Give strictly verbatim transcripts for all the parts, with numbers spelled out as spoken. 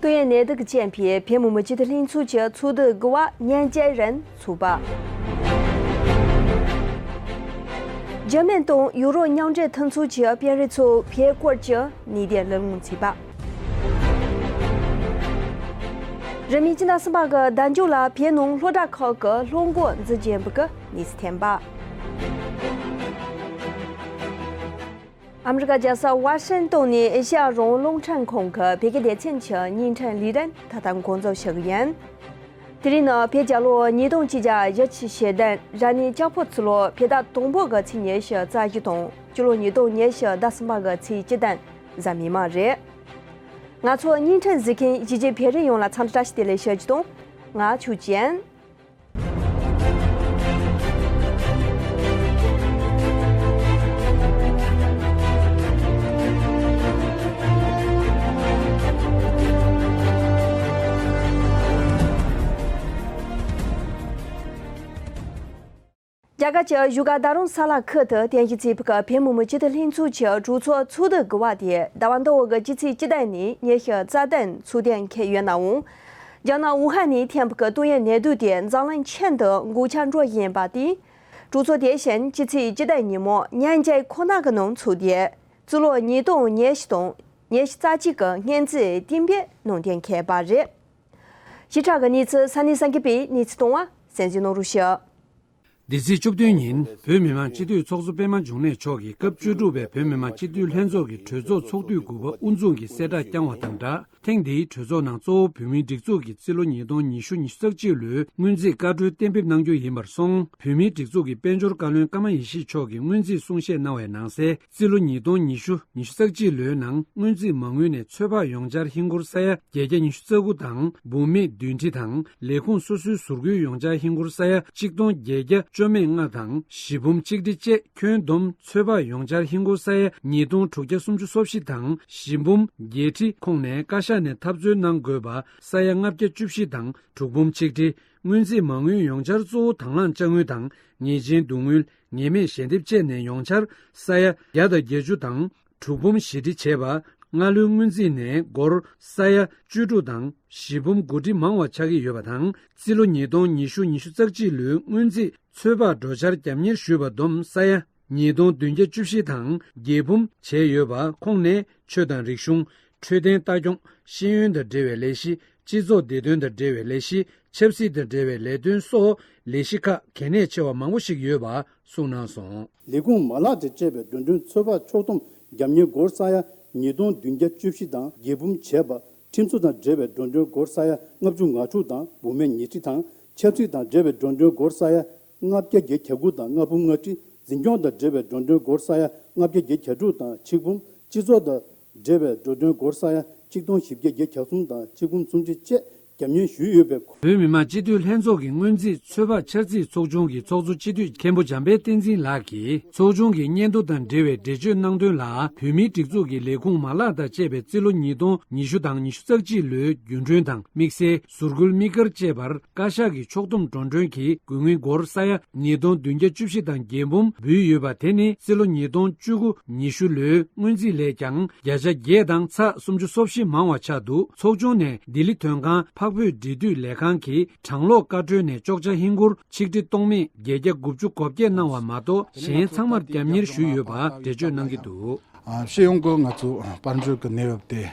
ཏོག་དབྱིབས་ནད་དུག་རྐྱེན་པས་བོད་མི་མང་སྤྱི་འཐུས་ལྷན་ཚོགས་ཀྱི་ཚོགས་དུས་དགུ་པ་ཉིན་བཅུ་རིང་ཚོགས་པ། འཇར་མན་དང་ཡུ་རོབ་མཉམ་འབྲེལ་མཐུན་ཚོགས་ཀྱི་དཔོན་རིགས་ཚོ་བོད་སྐོར་གྱི་ནུས་ལྡན་གླེང་སློང་བྱས་པ། རིང་མིན་སྤྱི་ཟླ་གསུམ་པ་གི་ཟླ་མཇུག་ལ་བོད་ནང་སློབ་གྲྭ་ཁག་གི་སློབ་འགོ་འཛུགས་རྒྱུ་ཡིན་པའི་གནས་ཚུལ་ཐོན་པ། ཨ་མི་རི་ཀ་རྒྱལ་ས་ཝ་ཤིང་ཏོན་ནས་ཨེ་ཤེ་ཡ་རང་དབང་རླུང་འཕྲིན་ཁང་གི་བོད་སྐད་སྡེ་ཚན་གྱི་བརྙན་འཕྲིན་ལས་རིམ་ད་ལྟ་འགོ་འཛུགས་ཞུ་གི་ཡིན། དེ་རིང་ནི་བོད་རྒྱལ་ལོ་ཉིས་སྟོང་གཅིག་བརྒྱ་བཞི་བཅུ་ཞེ་བདུན་རབ་གནས་ལྕགས་ཕོ་ཚེས་ལོ་བོད་ཟླ་དང་པོ་གི་ཚེས་ཉི་ཤུ་རྩ་བཞི་དང་སྤྱི་ལོ་ཉིས་སྟོང་ཉི་ཤུ་ཟླ་གསུམ་པ་གི་ཚེས་བཅུ་བདུན་གཟའ་མིག་དམར་རེད། ང་ཚོ་བརྙན་འཕྲིན་གཟིགས་མཁན་གཞིས་བྱེས་བོད་རིགས་ཡོངས་ལ་འཚམས་འདྲི་བཀྲ་ཤིས་བདེ་ལེགས་ཞུ་རྒྱུ་དང་། ང་ཆོས་ཅན། རྒྱ་གར་གྱི་བཞུགས་སྒར་རྡ་རམ་ས་ལ་ཁུལ་དུ་རྟེན་གཞི་བྱས་པའི་བོད་མི་མང་སྤྱི་འཐུས་ལྷན་ཚོགས་ཀྱི་གྲོས་ཚོགས་ཚོགས་དུས་དགུ་པ་དེ་ཟླ་བ་འདི་པའི་གི་སྤྱི་ཚེས་བཅུ་བདུན་ནས་ཉི་ཤུ་རྩ་བདུན་ཚོགས་དུས་འཁེལ་ཡོད་ནའང་། རྒྱ་ནག་ཝུ་ཧན་ནས་ཐོན་པའི་གི་ཏོག་དབྱིབས་ནད་དུག་དེ་འཛམ་གླིང་ཁྱོན་དུ་འགོས་ཁྱབ་འགྲོ་བཞིན་པ་དེས། གྲོས་ཚོགས་དེ་བཞིན་སྤྱི་ཚེས་བཅུ་བདུན་ཉིན་མོ་ཉིན་བརྒྱད་ཁོ་ན་གི་ནང་ཚོགས་ཏེ། སྤྱི་ལོ་ཉིས་སྟོང་ཉི་ཤུ་དང་ཉི་ཤུ་རྩ་གཅིག་གི་སྔོན་རྩིས་གཏན་འབེབས་གནང་གཏན་འཁེལ་བ་རེད། ཞིབ་ཕྲ་གི་གནས་ཚུལ་ས་གནས་གསར་འགོད་པས་གནས་ཚུལ་གཏོང་བ་གསན་གཟིགས་གནང་རོགས་ཞུ། འདི་ཚེས་བཅུ་བདུན་ཉིན་བོད་མི་མང་སྤྱི་འཐུས་ཚོགས་གཙོ་པད་མ་འབྱུང་གནས་མཆོག་གིས་སྐབས་བཅུ་དྲུག་པའི་བོད་མི་མང་སྤྱི་འཐུས་ལྷན་ཚོགས་ཀྱི་གྲོས་ཚོགས་ཚོགས་དུས་དགུ་པ་དབུ་འཛུགས་ཀྱི་གསལ་བསྒྲགས་བསྐྱངས་བ་དང་སྦྲགས། ཐེངས་འདིའི་གྲོས་ཚོགས་ནང་གཙོ་བོ་བོད་མིའི་སྒྲིག་འཛུགས་ཀྱི་རྩིས་ལོ་ཉིས་སྟོང་ཉི་ཤུ་ཉི་ཤུ་རྩ་གཅིག་ལོའི་སྔོན་རྩིས་བཀའ་འཁྲོལ་གཏན་འབེབས་གནང་རྒྱུ་ཡིན་པར་སོང་། བོད་མིའི་སྒྲིག་འཛུགས་ཀྱི་དཔལ་འབྱོར་བཀའ་བློན་ཀརྨ་ཡེ་ཤེས་མཆོག་གིས་སྔོན་རྩིས་གསུང་བཤད་གནང་བའི་ནང་གསལ། རྩིས་ལོ་ཉིས་སྟོང་ཉི་ཤུ་ཉི་ཤུ་རྩ་གཅིག་ལོའི་ནང་སྔོན་རྩིས་མ་དངུལ་ནས་ཚོད་དཔག་ཡོངས་ཆར་ཧིན་སྒོར་ས་ཡ་བརྒྱད་བརྒྱ་ཉི་ཤུ་རྩ་དགུ་དང་འབུམ་མེད་བདུན་ཁྲི་དང་ལས་ཁུངས་སོ་སོའི་ཟུར་བཀོལ་ཡོངས་ཆར་ཧིན་སྒོར་ས་ཡ་གཅིག་སྟོང་བརྒྱད་བརྒྱ་བཅོ་ལྔ་དང་བཞི་འབུམ་གཅིག་ཁྲི་བཅས་ཁྱོན་བསྡོམས་ཚོད་དཔག་ཡོངས་ཆར་ཧིན་སྒོར་ས་ཡ་ཉིས་སྟོང་དྲུག་བརྒྱ་སུམ་ཅུ་སོ་བཞི་དང་བཞི་འབུམ་བརྒྱད་ཁྲི་ཁོངས་ནས་བཀའ་ཤག་ནས་འཐབ་རྩོད་གནང་དགོས་པ་ས་ཡ་ལྔ་བརྒྱ་བཅུ་བཞི་དང་དྲུག་འབུམ་ཆིག་ཁྲི། སྔོན་རྩིས་མ་དངུལ་ཡོངས་ཆར་གཙོ་བོ་དང་བླངས་དཔྱ་དངུལ་དང་ཉེས་ཅན་བསྡུ་དངུལ་ངེས་མེད་ཞལ་འདེབས་བཅས་ནས་ཡོངས་ཆར་ས་ཡ་བརྒྱ་དང་བརྒྱད་ཅུ་དང་དྲུག་འབུམ་བཞི་ཁྲི་བྱས་པ། སྔ་ལོའི་སྔོན་རྩིས་ནས་སྒོར་ས་ཡ་བཅུ་དྲུག་དང་བཞི་འབུམ་དགུ་ཁྲི་མང་བ་ཆགས་ཀྱི་ཡོད་པ་དང་། རྩིས་ལོ་ཉིས་སྟོང་ཉི་ཤུ་ཉི་ཤུ་རྩ་གཅིག་ལོའི་སྔོན་རྩིས་ཚོད་དཔག་འགྲོ་འཆར་རྒྱབ་གཉེར་ཞུས་པ་བསྡོམས་ས་ཡ་ཉིས་སྟོང་བདུན་བརྒྱ་བཅུ་བཞི་དང་བརྒྱད་འབུམ་བྱས་ཡོད་པ་ཁོངས་ནས་ཆོས་དང་རིག་གཞུང་། འཕྲོད་བསྟེན་ལྟ་སྐྱོང་། ཤེས་ཡོན་དང་འབྲེལ་བའི་ལས་གཞི། སྤྱི་ཚོགས་བདེ་དོན་དང་འབྲེལ་བའི་ལས་གཞི། ཆབ་སྲིད་དང་འབྲེལ་བའི་ལས་དོན་སོགས་ལས་གཞི་ཁག་གལ་གནད་ཆེ་བ་མང་པོ་ཞིག་ཡོད་པ་གསུངས་གནང་སོང་། ལས་ཁུངས་མ་ལག་དང་བཅས་པའི་འགྲོ་གྲོན་ཚོད་དཔག་ཕྱོགས་བསྡོམས་རྒྱབ་གཉེར་སྒོར་ས་ཡ་ཉིས་སྟོང་བདུན་བརྒྱ་བཅུ་བཞི་དང་བརྒྱད་འབུམ་བྱས་པ། ཁྲིམས་བཟོ་དང་འབྲེལ་བའི་འགྲོ་གྲོན་སྒོར་ས་ཡ་ལྔ་བཅུ་ང་དྲུག་དང་འབུམ་མེད་ཉི་ཁྲི་དང་། ཆབ་སྲིད་དང་འབྲེལ་བའི་འགྲོ་གྲོན་སྒོར་ས་ཡ་ལྔ་བརྒྱ་བརྒྱད་བརྒྱ་དགུ་དང་ལྔ་འབུམ་ལྔ་ཁྲི། འཛིན་སྐྱོང་དང་འབྲེལ་བའི་འགྲོ་གྲོན་སྒོར་ས་ཡ་ལྔ་བརྒྱ་བརྒྱད་དྲུག་དང་ཆིག་འབུམ། སྤྱི་ཚོགས་དང་འབྲེལ་བའི་འགྲོ་གྲོན་སྒོར་ས་ཡ་ཆིག་སྟོང་བཞི་བརྒྱ་བརྒྱད་ཅུ་གྱ་གསུམ་དང་ཆིག་འབུམ་སུམ་ཅུ་བཅས་རྒྱབ་གཉེར་ཞུས་ཡོད་པས། བོད་མི་མང་སྤྱི་འཐུས་ལྷན་ཚོགས་ཀྱི་སྔོན་རྩིས་ཚོད་དཔག་འཆར་རྩིས་ཚོགས་ཆུང་གི་ཚོགས་གཙོ་སྤྱི་འཐུས་མཁན་པོ་འཇམ་དཔལ་བསྟན་འཛིན་ལགས་ཀྱིས་ཚོགས་ཆུང་གི་སྙན་ཐོ་དང་འབྲེལ་བའི་འགྲེལ་བརྗོད་གནང་དོན་ལ། བོད་མིའི་སྒྲིག་འཛུགས་ཀྱི་ལས་ཁུངས་མ་ལག་དང་བཅས་པའི་རྩིས་ལོ་ཉིས་སྟོང་ཉི་ཤུ་དང་ཉི་ཤུ་རྩ་གཅིག་ལོའི་རྒྱུན་གྲོན་དང་དམིགས་བསལ་ཟུར་བཀོལ་དམིགས་བཀར་བཅས་པར་བཀའ་ཤག་གི་ཕྱོགས་བསྡོམས་འགྲོ་གྲོན་གྱི་དགོས་དངུལ་སྒོར་ས་ཡ་ཉིས་སྟོང་བདུན་བརྒྱ་བཅུ་བཞི་དང་བརྒྱད་འབུམ་འབུལ་ཡོད་པ་དེ་ནི་རྩིས་ལོ་ཉིས་སྟོང་བཅུ་དགུ་ཉི་ཤུ་ལོའི་སྔོན་རྩིས་ལས་ཀྱང་བརྒྱ་ཆ་བརྒྱད་དང་ཚེག་སུམ་ཅུ་སོ་བཞི་མང་བ་ཆགས་འདུག་ཚོགས་ཆུང་ནས་ལྡི་ལི་དོན་ཁང་འཕགས་བོད་འབྲེལ་མཐུད་ལས་ཁང་གི་གྲངས་ལོག་བཀའ་འཁྲོལ་ནས་གཅོག་ཆ་ཧིན་སྒོར་ཆིག་ཁྲི་སྟོང་མེད་བརྒྱད་བརྒྱ་དགུ་བཅུ་གོ་བརྒྱད་གནང་བ་མ་གཏོགས་གཞན་ཚང་མར་རྒྱབ་གཉེར་ཞུས་ཡོད་པ་འགྲེལ་བརྗོད་གནང་གི་འདུག་ཨ། སྤྱི་ཡོངས་ཀྱི་ང་ཚོ་དཔལ་འབྱོར་གྱི་གནས་བབ་དེ་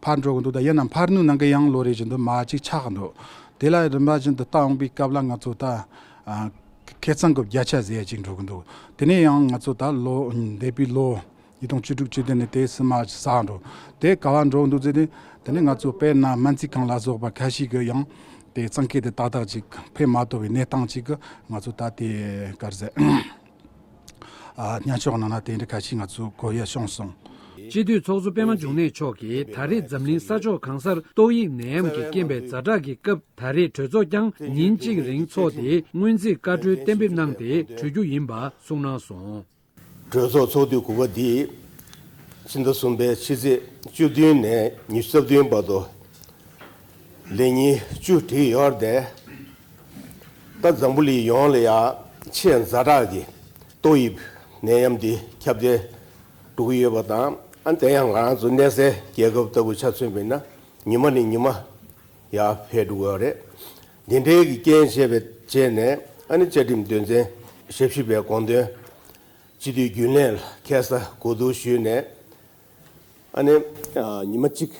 འཕར་འགྲོ་གི་འདུག་ད་ཡིན་ནའང་འཕར་ནུས་ནང་གི་ཡང་ལོ་རེ་བཞིན་དུ་མར་ཅིག་ཆག་གི་འདུག་དེ་ལ་རིམ་པ་བཞིན་དུ་བལྟ་འོང་པའི་སྐབས་ལ་ང་ཚོ་ད་ཨ། ཁེ་གཙང་གི་བརྒྱ་ཆ་ཟེར་ཡ་ཅིག་འགྲོ་གི་འདུག་དེ་ནས་ཡང་ང་ཚོ་ད་ལོ་འདས་པའི་ལོ་ཉིས་སྟོང་བཅུ་དྲུག་བཅུ་བདུན་ནས་དེ་སྲིད་མ་ཟག་འགྲོ་དེ་ག་བ་འགྲོ་འདུག་ཟེར་ཏེ། དེ་ནས་ང་ཚོ་དཔེར་ན་སྨན་རྩིས་ཁང་ལ་སོགས་པ་ཁ་ཤས་ཀྱི་ཡང་དེ་གཙང་ཁེ་དེ་ཏག་ཏག་ཅིག་ཕན་མ་ཐོགས་པའི་གནས་སྟངས་ཅིག་གི་ང་ཚོ་ད་དེ་ག་རེ་ཟེར། ཨ། སྙན་ཞུ་ནང་ན་དེ་འདྲ་ཁ་ཤས་ང་ཚོ་གོ་ཡ་བྱུང་སོང་། སྤྱི་འཐུས་ཚོགས་གཙོ་པད་མ་འབྱུང་གནས་མཆོག་གིས་ད་རེས་འཛམ་གླིང་ས་ཕྱོགས་གང་སར་ཏོག་དབྱིབས་ནད་ཡམས་ཀྱིས་རྐྱེན་པས་ཛ་དྲག་གི་སྐབས། ད་རེས་གྲོས་ཚོགས་ཀྱང་ཉིན་གཅིག་རིང་འཚོགས་ཏེ་སྔོན་རྩིས་བཀའ་འཁྲོལ་གཏན་འབེབས་གནང་སྟེ་གྲོལ་རྒྱུ་ཡིན་པ་གསུངས་གནང་སོང་། གྲོས་ཚོགས་ཚོགས་དུས་དགུ་པ་འདི་ཕྱི་ཟླ་གསུམ་པའི་ཕྱི་ཚེས་བཅུ་བདུན་ནས་ཉི་ཤུ་རྩ་བདུན་བར་དུ་ལས་ཉིན་བཅུ་བསྒྲིགས་ཡོད་རེད་དེ། ད་འཛམ་བུ་གླིང་ཡོངས་ལ་ཡང་ཆེས་ཛ་དྲག་གི་ཏོག་དབྱིབས་ནད་ཡམས་འདི་ཁྱབ་གདལ་འགྲོ་གི་ཡོད་པ་དང་། ཨ། དེ་ཡང་ང་རང་ཚོ་གནས་སའི་རྒྱལ་ཁབ་ལྟ་བུ་ཆ་མཚོན་པ་ཡིན་ན། ཉི་མ་ནས་ཉི་མ་ཡར་འཕེལ་འགྲོ་གི་ཡོད་རེད། འདི་འདྲའི་གི་རྐྱེན་བྱས་པའི་བྱས་ནས་ཨ་ནི་བཅའ་ཁྲིམས་དོན་ཚན་ཞེ་བཞི་པའི་དགོངས་དོན་སྤྱི་འཐུས་རྒྱུན་ལས་ལ་ཁ་ས་གོ་བསྡུར་ཞུས་ནས་ཨ་ནི་ཉི་མ་གཅིག་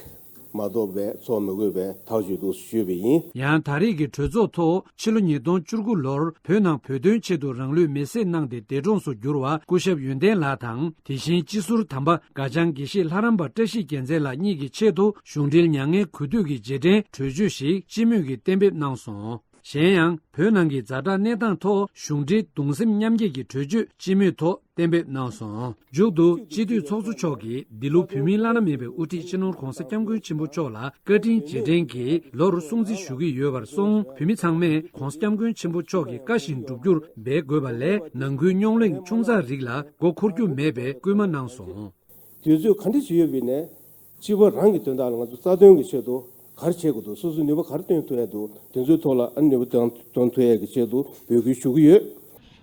མ་གཏོགས་པའི་ཚོགས་མི་དགོས་པའི་ཐག་གཅོད་འདུག་ཞུས་པ་ཡིན། ཡང་ད་རེས་ཀྱི་གྲོས་ཚོགས་ཐོག་ཕྱི་ལོ་ཉིས་སྟོང་བཅུ་དགུ་ལོར་བོད་ནང་བོད་དོན་ཆེད་དུ་རང་ལུས་མེར་སྲེག་གནང་སྟེ་འདས་གྲོངས་སུ་གྱུར་བ་སྐུ་ཞབས་ཡོན་ཏན་ལགས་དང་། དེ་བཞིན་སྤྱི་ཟུར་དམ་པ་དགའ་ལྕམ་དགེ་བཤེས་ལྷ་རམས་པ་བཀྲ་ཤིས་རྒྱལ་མཚན་ལགས་གཉིས་ཀྱི་ཆེད་དུ་གཞུང་འབྲེལ་མྱ་ངན་གུས་འདུད་ཀྱི་རྗེས་དྲན་གྲོས་ཆོད་ཞིག་སྤྱི་མོས་ཀྱིས་གཏན་འབེབས་གནང་སོང་། གཞན་ཡང་བོད་ནང་གི་ཛ་དྲག་གནས་སྟངས་ཐོག་གཞུང་འབྲེལ་གདུང་སེམས་མཉམ་སྐྱེད་ཀྱི་གྲོས་ཆོད་སྤྱི་མོས་ཐོག་གཏན་འབེབས་གནང་སོང་། མཇུག་ཏུ་སྤྱི་འཐུས་ཚོགས་གཙོ་མཆོག་གིས་འདི་ལོ་བོད་མིའི་བླ་ན་མེད་པའི་དབུ་ཁྲིད་སྤྱི་ནོར་༧གོང་ས་༧སྐྱབས་མགོན་ཆེན་པོ་མཆོག་ལ་བཀའ་དྲིན་རྗེས་དྲན་གྱི་ལོར་སྲུང་བརྩི་ཞུ་གི་ཡོད་པར་སོང་། བོད་མི་ཚང་མས་༧གོང་ས་༧སྐྱབས་མགོན་ཆེན་པོ་མཆོག་གི་བཀའ་བཞིན་སྒྲུབ་རྒྱུར་འབད་དགོས་པ་ལས་ནང་ཁུལ་རྙོག་གླེང་ཆུང་ཙག་རིགས་ལ་མགོ་འཁོར་རྒྱུ་མེད་པའི་སྐུལ་མ་གནང་སོང་། དུས་ཚོད་ག་འདྲ་ཞིག་ཡོད་པ་ཡིན་ནའི་སྤྱི་པ་རང་གི་དོན་དག་ལ་ང་ཚོ་རྩ་དོན་གྱི་ཆེད་དུ་ག་རེ་བྱེད་དགོས་འདུག་སོ་སོའི་ནུས་པ་ག་རེ་བཏོན་ཐུབ་ཡ་འདུག་དེ་ཚོའི་ཐོག་ལ་ཨ་ནི་ནུས་པ་བཏོན་བཏོན་ཐུབ་ཡ་གི་ཆེད་དུ་འབོད་སྐུལ་ཞུ་གི་ཡོད།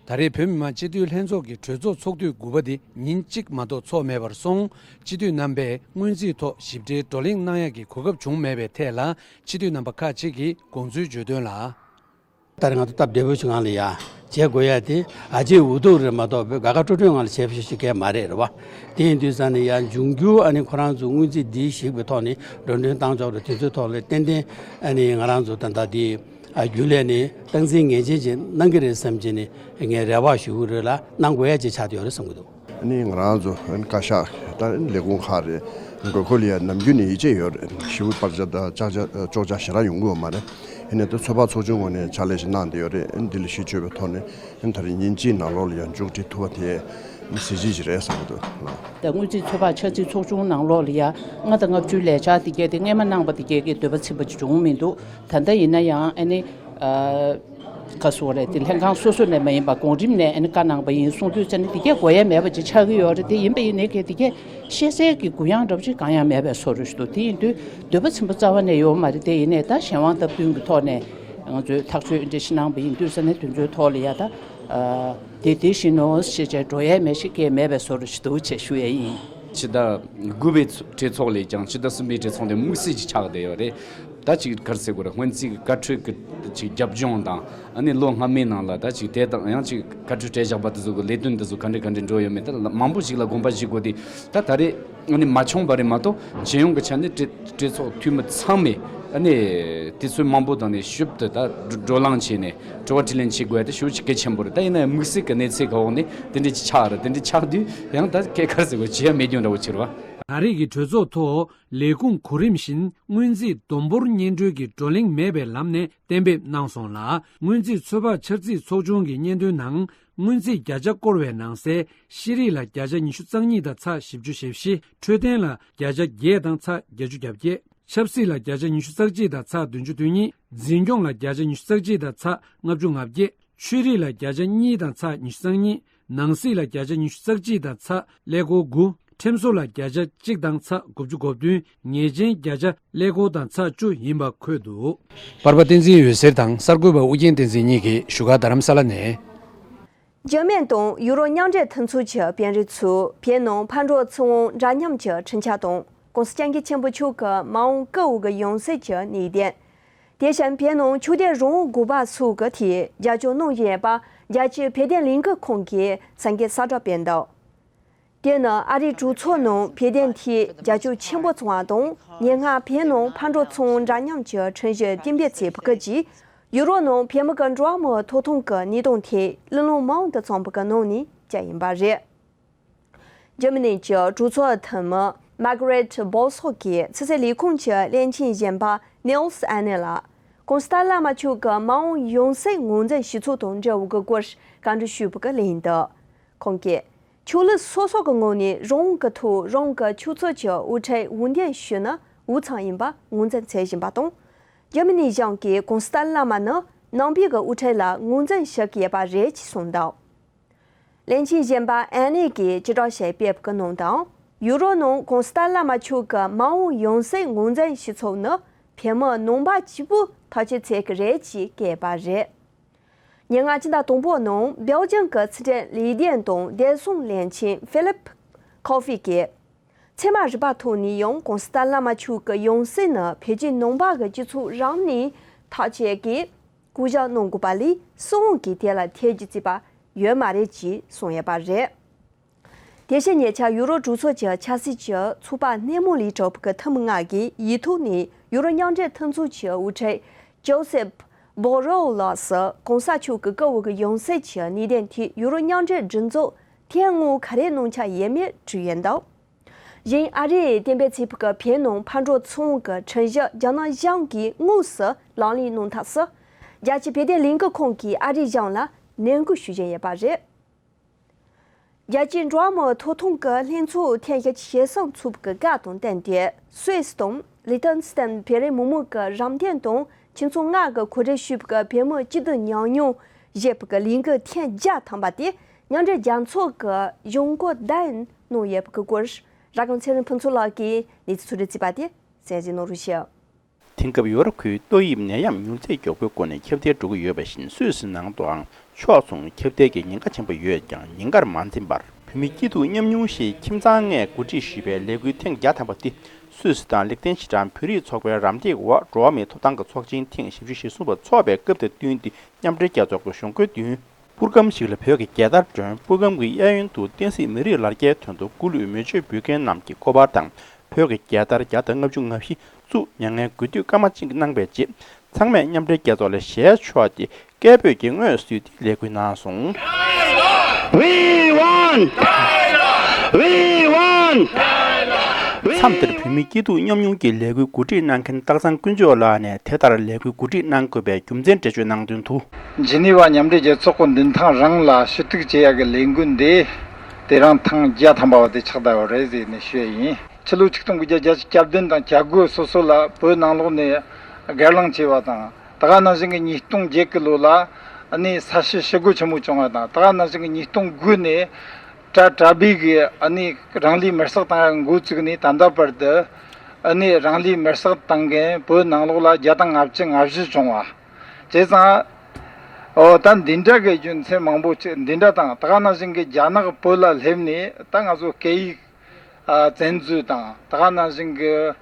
ད་རེས་བོད་མི་མང་སྤྱི་འཐུས་ལྷན་ཚོགས་ཀྱི་གྲོས་ཚོགས་ཚོགས་དུས་དགུ་པ་འདི་ཉིན་གཅིག་མ་གཏོགས་ཚོགས་མེད་པར་སོང་། སྤྱི་འཐུས་རྣམ་པས་སྔོན་རྩིས་ཐོག་ཞིབ་ཕྲའི་བགྲོ་གླེང་གནང་ཡ་གི་གོ་སྐབས་བྱུང་མེད་པའི་ཐད་ལ་སྤྱི་འཐུས་རྣམ་པ་ཁག་ཅིག་གིས་དགོངས་ཚུལ་བརྗོད་དོན་ལ། ད་རེས་ང་ཚོ་སྟབས་བདེ་པོ་ཞིག་ངང་ལ་ཡ་བྱེད་དགོས་ཡ་དེ་ཨ་ཅེ་འུ་ཐུག་རེད་མ་གཏོགས་དགའ་དགའ་སྤྲོ་སྤྲོའི་ངང་ལ་བྱེད་ཕྱོགས་ཤིག་གས་མ་རེད་རེད་བ། དེ་ཡིན་དུས་ཙང་ནས་ཡ་འབྱུང་འགྱུར་ཨ་ནི་ཁོ་རང་ཚོ་སྔོན་རྩིས་འདི་ཞིག་པའི་ཐོག་ནས་འགྲོ་གྲོན་བཏང་ཆོག་རེད། དེ་ཚོའི་ཐོག་ལ་ཏན་ཏན་ཨ་ནི་ང་རང་ཚོ་ད་ལྟ་འདི་ཨ་རྒྱུན་ལས་ནས་སྟངས་འཛིན་ངེས་ཅན་ཅིག་གནང་གི་རེད་བསམ་གྱི་ནས་ངས་རེ་བ་ཞུ་གི་རེད་ལ་གནང་དགོས་ཡ་ཅིག་ཆགས་བསྡད་ཡོད་རེད་བསམ་གྱི་འདུག་ཨ་ནི་ང་རང་ཚོ་ཨ་ནི་བཀའ་ཤག་ད་ལས་ཁུངས་ཁག་རེད། དགོས་མཁོ་ལ་ཡ་ནམ་རྒྱུན་ནས་ཡིད་ཆེས་ཡོད་རེད། ཞེ་པོ་བར་ཆད་དང་ཅག་ཅག་ཅོག་ཅག་ཞེ་དྲག་ཡོང་གི་ཡོད་མ་རེད། ཡིན་ནའི་ད་ཚོད་དཔག་ཚོགས་ཆུང་ངོས་ནས་ཕྱག་ལས་ཤིག་གནང་བསྡད་ཡོད་རེད། འདི་ལ་གཞི་བཅོལ་བའི་ཐོག་ནས་ད་རེས་ཉིན་གཅིག་ནང་ལོགས་ལ་ཡང་མཇུག་སྒྲིལ་ཐུབ་པ་དེ་གཟི་བརྗིད་ཅིག་རེད་བསམ་གྱི་འདུག་ད་སྔོན་རྩིས་ཚོད་དཔག་ཆ་རྩིས་ཚོགས་ཆུང་ནང་ལོགས་ལ་ཡ་ལྔ་དང་ལྔ་བཅུའི་ལས་འཆར་འདི་གས་དེ་སྔས་མ་གནང་པ་འདི་གས་ཀྱི་འདོད་པ་ཚིམ་པ་ཅིག་བྱུང་མི་འདུག་ད་ལྟ་ཡིན་ན་ཡང་ཨ་ནི་ཨ་ག་སོ་རེད་དེ་ལྷན་ཁང་སོ་སོ་ནས་མ་ཡིན་པ་གོང་རིམ་ནས་ཨ་ནི་བཀའ་གནང་པ་ཡིན་གསུང་དུས་ཙ་ནི་འདི་གས་དགོས་ཡ་མེད་པ་ཅིག་ཆགས་ཀྱི་ཡོད་རེད། དེ་ཡིན་པ་ཡིན་ནའི་གས་འདི་གས་ཤེས་གསལ་གྱི་གུ་ཡངས་འདྲ་པོ་ཅིག་གང་ཡང་མེད་པའི་བཟོ་འདྲ་ཞིག་འདུག་དེ་ཡིན་དུས་འདོད་པ་ཚིམ་པ་རྩ་བ་ནས་ཡོད་མ་རེད། དེ་ཡིན་ནའི་ད་གཞན་དབང་སྟབས་བསྟུན་གྱི་ཐོག་ནས་ང་ཚོས་ཐག་གཅོད་འདི་འདྲ་ཞིག་གནང་པ་ཡིན་དུས་ཙ་ནས་དེ་ཚོའི་ཐོག་ལ་ཡ་ད་ཨ་དེ་དེ་བཞིན་ནོ་ཞེས་བྱས་འགྲོ་ཡས་མེད་ཤིག་གས་མེད་པའི་བཟོ་འདྲ་ཞིག་འདུག་ཅེས་ཞུ་ཡས་ཡིན། ཕྱི་ཟླ་དགུ་པའི་གྲོས་ཚོགས་ལས་ཀྱང་ཕྱི་ཟླ་གསུམ་པའི་གྲོས་ཚོགས་ལས་དམིགས་བསལ་ཅིག་ཆགས་བསྡད་ཡོད་རེད། ད་ཅིག་ག་རེ་ཟེར་དགོས་རེད། སྔོན་རྩིས་ཀྱི་བཀའ་འཁྲོལ་གྱི་ཅིག་རྒྱབ་ལྗོངས་དང་ཨ་ནི་ལོ་སྔ་མའི་ནང་ལ་ད་ཅིག་དེ་དང་ཡང་ཅིག་བཀའ་འཁྲོལ་སྤྲད་བཞག་པ་དེ་ཚོ་གི་ལས་དོན་དེ་ཚོ་ག་འདྲ་ག་འདྲ་འགྲོ་ཡོད་མེད་དེ་ལ་མང་པོ་ཞིག་ལ་དགོངས་པ་བཞེས་དགོས་དེ་ད་ད་རེས་ཨ་ནི་མ་བྱུང་བ་རེད་མ་གཏོགས་རྒྱལ་ཡོངས་ཀྱི་ཆ་ནས་གྲོས་གྲོས་ཚོགས་འཐུས་མི་ཚང་མས་ཨ་ནི་དུས་ཚོད་མང་པོ་དང་ནས་ཞིབ་ཏུ་ད་བགྲོ་བགྲོ་གླེང་བྱས་ནས་དྲི་བ་དྲིས་ལན་བྱེད་དགོས་ཡ་དེ་ཞེ་པོ་ཅིག་གལ་ཆེན་པོ་རེད། ད་ཡིན་ན་ཡང་དམིགས་བསལ་གྱི་གནས་ཚུལ་གྱི་འོག་ནས་དེ་འདྲ་ཅིག་ཆགས་རེད། དེ་འདྲ་ཆགས་དུས་ཡང་ད་སྐད་ཁར་ཟེར་དགོས་བྱེད་ཡ་མེད་རྒྱུ་འདྲ་བོ་ཕྱིར་བ། ད་རེས་ཀྱི་གྲོས་ཚོགས་ཐོག་ལས་ཁུངས་གོ་རིམ་བཞིན་སྔོན་རྩིས་བསྡོམས་འབོར་སྙན་སྒྲོན་གྱི་བགྲོ་གླེང་མེད་པའི་ལམ་ནས་གཏན་འབེབས་གནང་སོང་ལ། སྔོན་རྩིས་ཚོད་དཔག་འཆར་རྩིས་ཚོགས་ཆུང་གི་སྙན་ཐོའི་ནང་སྔོན་རྩིས་བརྒྱ་ཆ་བསྐོར་བའི་ནང་གསལ་ཤེས་རིག་ལ་བརྒྱ་ཆ་ཉི་ཤུ་རྩ་གཉིས་དང་ཚེག་བཞི་བཅུ་ཞེ་བཞི། འཕྲོད་བསྟེན་ལ་བརྒྱ་ཆ་བརྒྱད་དང་ཚེག་བརྒྱད་ཅུ་གྱ་བརྒྱད། ཆབ་སྲིད་ལ་བརྒྱ་ཆ་ཉི་ཤུ་རྩ་གཅིག་དང་ཚེག་བདུན་ཅུ་དོན་གཉིས། འཛིན་སྐྱོང་ལ་བརྒྱ་ཆ་ཉི་ཤུ་རྩ་གཅིག་དང་ཚེག་ལྔ་བཅུ་ང་བརྒྱད། ཆོས་རིག་ལ་བརྒྱ་ཆ་གཉིས་དང་ཚེག་ཉི་ཤུ་རྩ་གཉིས། ནང་སྲིད་ལ་བརྒྱ་ཆ་ཉི་ཤུ་རྩ་གཅིག་དང་ཚེག་ཀླད་ཀོར་དགུ། ཁྲིམས་བཟོ་ལ་བརྒྱ་ཆ་གཅིག་དང་ཚེག་དགུ་བཅུ་གོ་བདུན། ཉེས་ཅན་བརྒྱ་ཆ་ཀླད་ཀོར་དང་ཚེག་བཅུ་ཡིན་པ་འཁོད་འདུག་པར་པ་བསྟན་འཛིན་འོད་ཟེར་དང་གསར་འགོད་པ་ཨུ་རྒྱན་བསྟན་འཛིན་གཉིས་ཀྱིས་བཞུགས་སྒར་རྡ་རམ་ས་ལ་ནས། འཇར་མན་དང་ཡུ་རོབ་མཉམ་འབྲེལ་མཐུན་ཚོགས་ཀྱི་དཔོན་རིགས་ཚོས་བོད་ནང་ཕར་འགྲོ་ཚུར་འོང་འདྲ་མཉམ་གྱི་འཕྲིན་བཅར་དང་། ྋགོང་ས་ྋསྐྱབས་མགོན་ཆེན་པོ་མཆོག་གི་མ་འོངས་སྐུ་འོ་གི་ཡང་སྲིད་ཀྱི་གནས་བརྟན། དེ་བཞིན་བོད་ནང་ཆོས་དད་རང་དབང་དགོས་པ་སོགས་ཀྱི་ཐད་རྒྱབ་སྐྱོར་གནང་བཞིན་པ་རྒྱལ་སྤྱིའི་བོད་དོན་ལས་འགུལ་ཁང་གིས་གསར་འགོད་གསལ་བསྒྲགས་སྤེལ་འདུག་དེ་ནི་ཨ་རིའི་གྲོས་ཚོགས་ནང་བོད་དོན་ཐད་རྒྱབ་སྐྱོར་ཆེན་པོ་བྱུང་བ་དང་། ཉེ་སྔ་བོད་ནང་ཕར་འགྲོ་ཚུར་འོང་འདྲ་མཉམ་གྱི་ཁྲིམས་གཞི་གཏན་འབེབས་བྱས་པ་གི་རྗེས། ཡུ་རོབ་ནང་བོད་མི་གི་འགྲོ་བ་མིའི་ཐོབ་ཐང་གི་གནས་སྟངས་ཐད་གླེང་སློང་མང་དུ་བྱུང་བ་གི་ནང་ནས་གཅིག་ཡིན་པ་རེད། འཇར་མ་ནི་གྱི་གྲོས་ཚོགས་འཐུས་མི་མཱ་ག་རེད་བྷོ་སོག་གིས་ཕྱི་སྲིད་ལས་ཁུངས་ཀྱི་བློན་ཆེན་གཞོན་པ་ནེལ་སི་ཨན་ནེ་ལ་ྋགོང་ས་ཏཱ་བླ་མ་མཆོག་གི་མ་འོངས་ཡང་སྲིད་ངོས་འཛིན་ཞུ་ཚུལ་དང་འབྲེལ་བའི་སྐོར་བཀའ་འདྲི་ཞུས་པ་གི་ལན་དུ། ཁོང་གིས། ཆོས་ལུགས་སོ་སོ་གི་ངོས་ནས་རང་དབང་གི་ཐོག་རང་གི་ཆོས་ཚོགས་ཀྱི་དབུ་ཁྲིད་འོས་འདེམས་ཞུས་ན་འོས་འཚམ་ཡིན་པ་ངོས་འཛིན་བྱེད་བཞིན་པ་དང་། འཇར་མ་ནི་གཞུང་གིས་ྋགོང་ས་ཏཱ་བླ་མ་ནི་ནང་པའི་གི་དབུ་ཁྲིད་ལ་ངོས་འཛིན་ཞུ་གི་ཡོད་པ་རེད་ཅེས་གསུངས་འདུག་བློན་ཆེན་གཞོན་པ་ཨན་ནེ་གིས་སྤྱི་ཚོགས་ཞལ་ཕེབས་ཀྱི་ནང་དུའང་ཡུ་རོབ་ནང་ྋགོང་ས་ཏཱ་བླ་མ་མཆོག་གི་མ་འོངས་ཡང་སྲིད་ངོས་འཛིན་ཞུ་ཚུལ་ནི་བོད་མི་ནང་པ་གཅིག་པུས་ཐག་གཅོད་བྱེད་ཀྱི་རེད་ཅེས་བཀོད་པ་རེད། ཉེ་སྔ་ཕྱི་ཟླ་དང་པོ་ནང་སྦེལ་ཇམ་གྱི་ཕྱི་འབྲེལ་ལས་དོན་དང་བདེ་སྲུང་བློན་ཆེན་ཧྥི་ལིབ་ཁོ་ཧྥི་གིས། ཚད་མ་རིག་པ་ཐོག་ནས་ཡང་གོང་ས་ཏཱ་ལའི་བླ་མ་མཆོག་གི་ཡང་སྲིད་ནི་བོད་བརྒྱུད་ནང་པ་གི་སྤྱི་ཚོགས་རང་ནས་ཐག་བཅད་དགོས། བསྐོ་བཞག་གནང་དགོས་པ་ལས་སྲིད་དབང་གིས་དེ་ལ་ཐེ་ཇུས་བྱས་པ་ཡོད་མ་རེད་ཅེས་གསུངས་ཡོད་པ་རེད། དེ་བཞིན་ཉེ་ཆར་ཡུ་རོབ་གྲོས་ཚོགས་ཀྱི་ཆབ་སྲིད་ཀྱི་ཚོགས་པ་སྣེ་མོ་ལས་གྲུབ་པའི་འཐུས་མི་ལྔ་གིས་ཡིག་ཐོག་ནས་ཡུ་རོབ་མཉམ་འབྲེལ་མཐུན་ཚོགས་ཀྱི་དབུ་ཁྲིད་ཇོ་སེབ་བྷོ་རེལ་ལགས་སུ་གོང་ས་མཆོག་གི་སྐུ་འོས་ཀྱི་ཡང་སྲིད་ཀྱི་གནས་དོན་ཐད་ཡུ་རོབ་མཉམ་འབྲེལ་མགྲིན་ཚབ་ཐེངས་ལྔ་ག་རེ་གནང་འཆར་ཡོད་མེད་དྲིས་ཡོད་འདུག་གཞན་ཨ་རིའི་གཏན་འབེབས་བྱས་པའི་བོད་ནང་ཕར་འགྲོ་ཚུར་འོང་གི་ཁྲིམས་གཞི་རྒྱ་ནག་གཞུང་གིས་དངོས་སུ་ལག་ལེན་གནང་ཐབས་སུ་རྒྱལ་སྤྱིའི་བོད་དོན་ལས་འགུལ་ཁང་གིས་ཨ་རིའི་གཞུང་ལ་ནན་སྐུལ་ཞུ་བཞིན་ཡོད་པ་རེད། རྒྱལ་སྤྱིའི་འགྲོ་བ་མིའི་ཐོབ་ཐང་གི་ལྷན་ཚོགས་ཐེངས་ཞེ་གསུམ་ཚོགས་པའི་བཀའ་དང་བསྟུན་ཏེ། སུད་སི་དང་ལི་ཐན་སི་ཐན་བོད་རིགས་མི་མང་གི་རམ་འདེགས་དང་ཁྱིམ་ཚང་ལྔ་གི་གོ་སྒྲིག་ཞུས་པའི་བོད་མིའི་སྐྱིད་སྡུག་ཉམས་མྱོང་ཞེས་པའི་ལས་འགུལ་ཐེངས་བརྒྱ་ཐམ་པ་དེ་མཉམ་འབྲེལ་རྒྱལ་ཚོགས་ཀྱི་གཞུང་སྒོ་བརྡ་གནང་ཡོད་པའི་སྐོར། ར་སྒང་ཚེ་རིང་ཕུན་ཚོགས་ལགས་ཀྱིས་གནས་ཚུལ་ཕྱོགས་བསྒྲིགས་བྱས་པ་དེ་གསན་གཟིགས་གནང་རོགས་ཞུ། དེང་སྐབས་ཡོ་རོབ་ཁུལ་ཏོག་དབྱིབས་ནད་ཡམས་མྱུར་ཚད་མགྱོགས་པོའི་སྒོ་ནས་ཁྱབ་གདལ་འགྲོ་གི་ཡོད་པ་བཞིན། སུད་སི་ནང་དུའང་ཕྱོགས་མཚུངས་ཁྱབ་གདལ་གྱི་ཉེན་ཁ་ཆེན་པོ་ཡོད་ཀྱང་ཉེན་ཁར་མ་འཛེམས་པར། བོད་མི་སྐྱིད་སྡུག་མཉམ་མྱོང་ཞེས་ཁྱིམ་ཚང་ལྔས་གོ་སྒྲིག་ཞུས་པའི་ལས་འགུལ་ཐེངས་བརྒྱ་ཐམ་པ་འདི། སུད་སི་དང་ལིག་ཏེན་ཤི་ཊན་བོད་རིགས་ཚོགས་པའི་རམ་འདེགས་འོག་འགྲོ་བ་མིའི་ཐོབ་ཐང་གི་ཚོགས་ཆེན་ཐེངས་བཞི་བཅུ་ཞེ་གསུམ་པ་འཚོགས་པའི་སྐབས་དང་བསྟུན་ཏེ། མཉམ་འབྲེལ་རྒྱལ་ཚོགས་ཀྱི་གཞུང་སྒོའི་མདུན། པུར་སྒམ་ཞིག་ལ་བོད་ཀྱི་རྒྱལ་དར་སྒྲོན། པུར་སྒམ་གྱི་གཡས་གཡོན་དུ་བསྟན་སྲིད་མི་རིགས་ལ་རྒྱའི་དོན་དུ་སྐུ་ལུས་མེ་མཆོད་འབུལ་མཁན་རྣམས་ཀྱི་སྐུ་པར་དང་། བོད་ཀྱི་རྒྱལ་དར་བརྒྱ་དང་ལྔ་བཅུ་ང་བཞི་བཙུགས་མྱ་ངན་གུས་འདུད་སྐར་མ་གཅིག་གནང་བའི་རྗེས། ཚང་མས་མཉམ་འབྲེལ་རྒྱལ་ཚོགས་ལ་ཞལ་ཕྱོགས་ཏེ་སྐད་འབོད་ཀྱིས་ངོས་བཟུང་སྟེ་ལས་འགུལ་གནང་སོང་། We want! We want! མཚམས་དེར་བོད་མི་སྐྱིད་སྡུག་མཉམ་མྱོང་གི་ལས་འགུལ་གོ་སྒྲིག་གནང་མཁན་སྟག་ཚང་དཀོན་མཆོག་ལགས་ནས་དེ་ལྟར་ལས་འགུལ་གོ་སྒྲིག་གནང་དགོས་པའི་རྒྱུ་མཚན་འགྲེལ་བརྗོད་གནང་དོན་དུ། ཇི་ནི་ཝ་མཉམ་འབྲེལ་རྒྱལ་ཚོགས་ཀྱི་མདུན་ཐང་རང་ལ་ཞུ་གཏུག་བྱེད་ཡག་གི་ལས་འགུལ་འདི་དེ་རིང་ཐེངས་བརྒྱ་ཐམ་པ་བ་དེ་ཆགས་བསྡད་པ་རེད་ཟེར་ནས་ཞུ་ཡ་ཡིན། ཕྱི་ལོ་ཆིག་སྟོང་དགུ་བརྒྱ་བརྒྱད་ཅུ་གྱ་བདུན་དང་གྱ་དགུ་སོ་སོ་ལ་བོད་ནང་ལོགས་ནས་སྒེར་ལངས་བྱས་པ་དང་། ད་ག་ནང་བཞིན་གྱི་ཉིས་སྟོང་བརྒྱད་ཀྱི་ལོ་ལ་ཨ་ནི་ས་བྱི་ཞི་རྒོལ་ཆེན་མོ་བྱུང་བ་དང་། ད་ག་ནང་བཞིན་གྱི་ཉིས་སྟོང་དགུ་ནས་གྲྭ་གྲྭ་པའི་གི་ཨ་ནི་རང་ལུས་མེར་སྲེག་བཏང་ཡ་འགོ་བཙུགས་ནས་ད་ལྟ་བར་དུ་ཨ་ནི་རང་ལུས་མེར་སྲེག་བཏང་མཁན་བོད་ནང་ལོགས་ལ་བརྒྱ་དང་ལྔ་བཅུ་ང་བཞི་བྱུང་བ། བྱས་ཙང་། ཨོ་ད་འདི་འདྲ་གི་རྒྱུ་མཚན་མང་པོ་ཅིག་འདི་འདྲ་དང་། ད་ག་ནང་བཞིན་གྱི་རྒྱ་ནག་བོད་ལ་སླེབས་ནས་ད་ང་ཚོ་སྐད་ཡིག་ཨ་བཙན་འཛུལ་དང་། ད་ག་ནང་བཞིན་གྱི།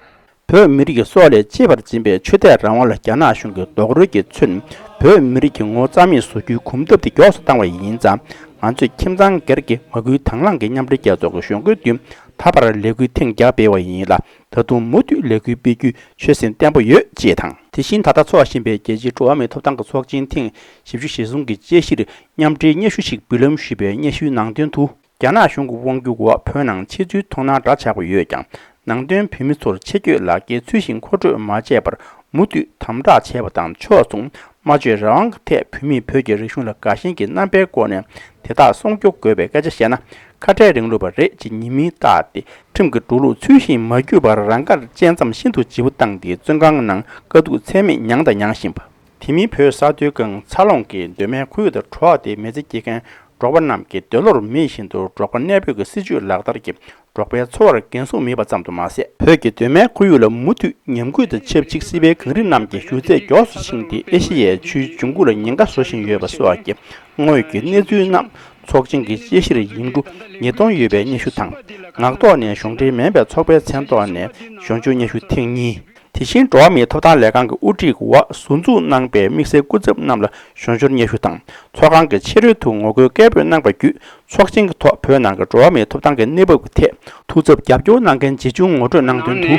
བོད་མི་རིགས་ཀྱི་སྲོག་ལས་གཅེས་པར་འཛིན་པའི་ཆོས་དད་རང་དབང་ལ་རྒྱ་ནག་གཞུང་གིས་རྡོག་རོལ་གྱིས་མཚོན། བོད་མི་རིགས་ཀྱི་ངོ་བོ་རྩ་མེད་བཟོ་རྒྱུའི་གོམ་སྟབས་དེ་མགྱོགས་སུ་བཏང་བ་ཡིན་ཙང་། ང་ཚོས་ཁྱིམ་ཚང་སྒེར་གྱི་མ་སྐུལ་དང་བླངས་ཀྱིས་མཉམ་འབྲེལ་རྒྱལ་ཚོགས་ཀྱི་གཞུང་སྒོའི་མདུན་ད་བར་ལས་འགུལ་ཐེངས་བརྒྱ་སྤེལ་བ་ཡིན་ལ། ད་དུང་མུ་མཐུད་ལས་འགུལ་སྤེལ་རྒྱུའི་ཆོད་སེམས་བརྟན་པོ་ཡོད་ཅེས་དང་། དེ་བཞིན་ད་ལྟ་འཚོགས་བཞིན་པའི་རྒྱལ་སྤྱིའི་འགྲོ་བ་མིའི་ཐོབ་ཐང་གི་ཚོགས་ཆེན་ཐེངས་བཞི་བཅུ་ཞེ་གསུམ་གྱི་དཔྱད་གཞིར་མཉམ་འབྲེལ་སྙན་ཞུ་ཞིག་འབུལ་ལམ་ཞུས་པའི་སྙན་ཞུའི་ནང་དོན་དུ། རྒྱ་ནག་གཞུང་གི་དབང་སྒྱུར་འོག་བོད་ནང་ཕྱི་ཚུལ་མཐོང་སྣང་འདྲ་ཆགས་པོ་ཡོད་ཀྱང་། ནང་དོན་བོད་མི་ཚོར་ཆེད་བསྐྱོད་ལག་འཁྱེར་ཚུལ་བཞིན་མཁོ་སྤྲོད་མ་བྱས་པར་མུ་མཐུད་དམ་དྲག་བྱས་པ་དང་། ཕྱོགས་མཚུངས་སྨྲ་བརྗོད་རང་དབང་གི་ཐད་བོད་མིས་བོད་ཀྱི་རིག་གཞུང་ལ་དགའ་ཞེན་གྱི་རྣམ་པའི་སྐོར་ནས་དེ་དག་སྲུང་སྐྱོབ་དགོས་པའི་སྐད་ཆ་བཤད་ན། ཁ་བྲལ་རིང་ལུགས་པ་རེད་ཅེས་ཉེས་མིང་བཏགས་ཏེ། ཁྲིམས་ཀྱི་འགྲོ་ལུགས་ཚུལ་བཞིན་མ་བརྒྱུད་པར་རང་དགར་བཅད་མཚམས་ཤིན་ཏུ་ལྗིད་པོ་བཏང་སྟེ། བཙོན་ཁང་ནང་དཀའ་སྡུག་ཚད་མེད་མྱངས་དང་མྱང་བཞིན་པ། དེ་མིན་བོད་ས་མཐོའི་སྒང་འཚར་ལོངས་ཀྱི་གདོད་མའི་ཁོར་ཡུག་དང་འགྲོགས་ཏེ་མི་ཚེ་སྐྱེལ་མཁན་འབྲོག་པ་རྣམས་ཀྱི་འདོད་བློར་མེད་བཞིན་དུ་འབྲོག་པ་གནས་སྤོས་ཀྱི་སྲིད་ཇུས་ལག་བསྟར་གྱིས་འབྲོག་པའི་འཚོ་བར་འགན་སྲུང་མེད་པ་ཙམ་དུ་མ་ཟད། བོད་ཀྱི་གདོད་མའི་ཁོར་ཡུག་ལ་མུ་མཐུད་ཉམས་རྒུད་དང་ཆབས་ཅིག་སྲིད་པའི་གངས་རི་རྣམས་ཀྱི་བཞུ་ཚད་མགྱོགས་སུ་ཕྱིན་ཏེ། ཨེ་ཤེ་ཡའི་ཆུའི་འབྱུང་ཁུངས་ལ་ཉེན་ཁ་བཟོ་བཞིན་ཡོད་པ་སོགས་ཀྱི་དངོས་ཀྱི་གནས་ཚུལ་རྣམས་ཚོགས་ཆེན་གྱི་དཔྱད་གཞིར་ཡིག་འབྲུ་ཉིས་སྟོང་ཡོད་པའི་སྙན་ཞུ་དང་། ངག་ཐོག་ནས་གཞུང་འབྲེལ་མིན་པའི་ཚོགས་པའི་མཚན་ཐོག་ནས་ཞབས་ཞུ་སྙན་ཞུ་ཐེངས་གཉིས། དེ་བཞིན་འགྲོ་བ་མིའི་ཐོབ་ཐང་ལས་ཁང་གི་དབུ་ཁྲིད་འོག་ཟུར་འཛུགས་གནང་པའི་དམིགས་བསལ་སྐུ་ཚབ་རྣམས་ལ་ཞབས་ཞུར་སྙན་ཞུ་དང་། ཚོགས་ཁང་གི་ཕྱི་རོལ་དུ་ངོ་རྒོལ་སྐད་འབོད་གནང་བ་བརྒྱུད། ཚོགས་ཆེན་གྱི་ཐོག་བོད་ནང་གི་འགྲོ་བ་མིའི་ཐོབ་ཐང་གི་གནས་བབ་ཀྱི་ཐད་ཐུགས་འཚབ་རྒྱབ་སྐྱོར་གནང་མཁན་ཇི་བྱུང་ངོ་སྤྲོད་གནང་དོན་དུ།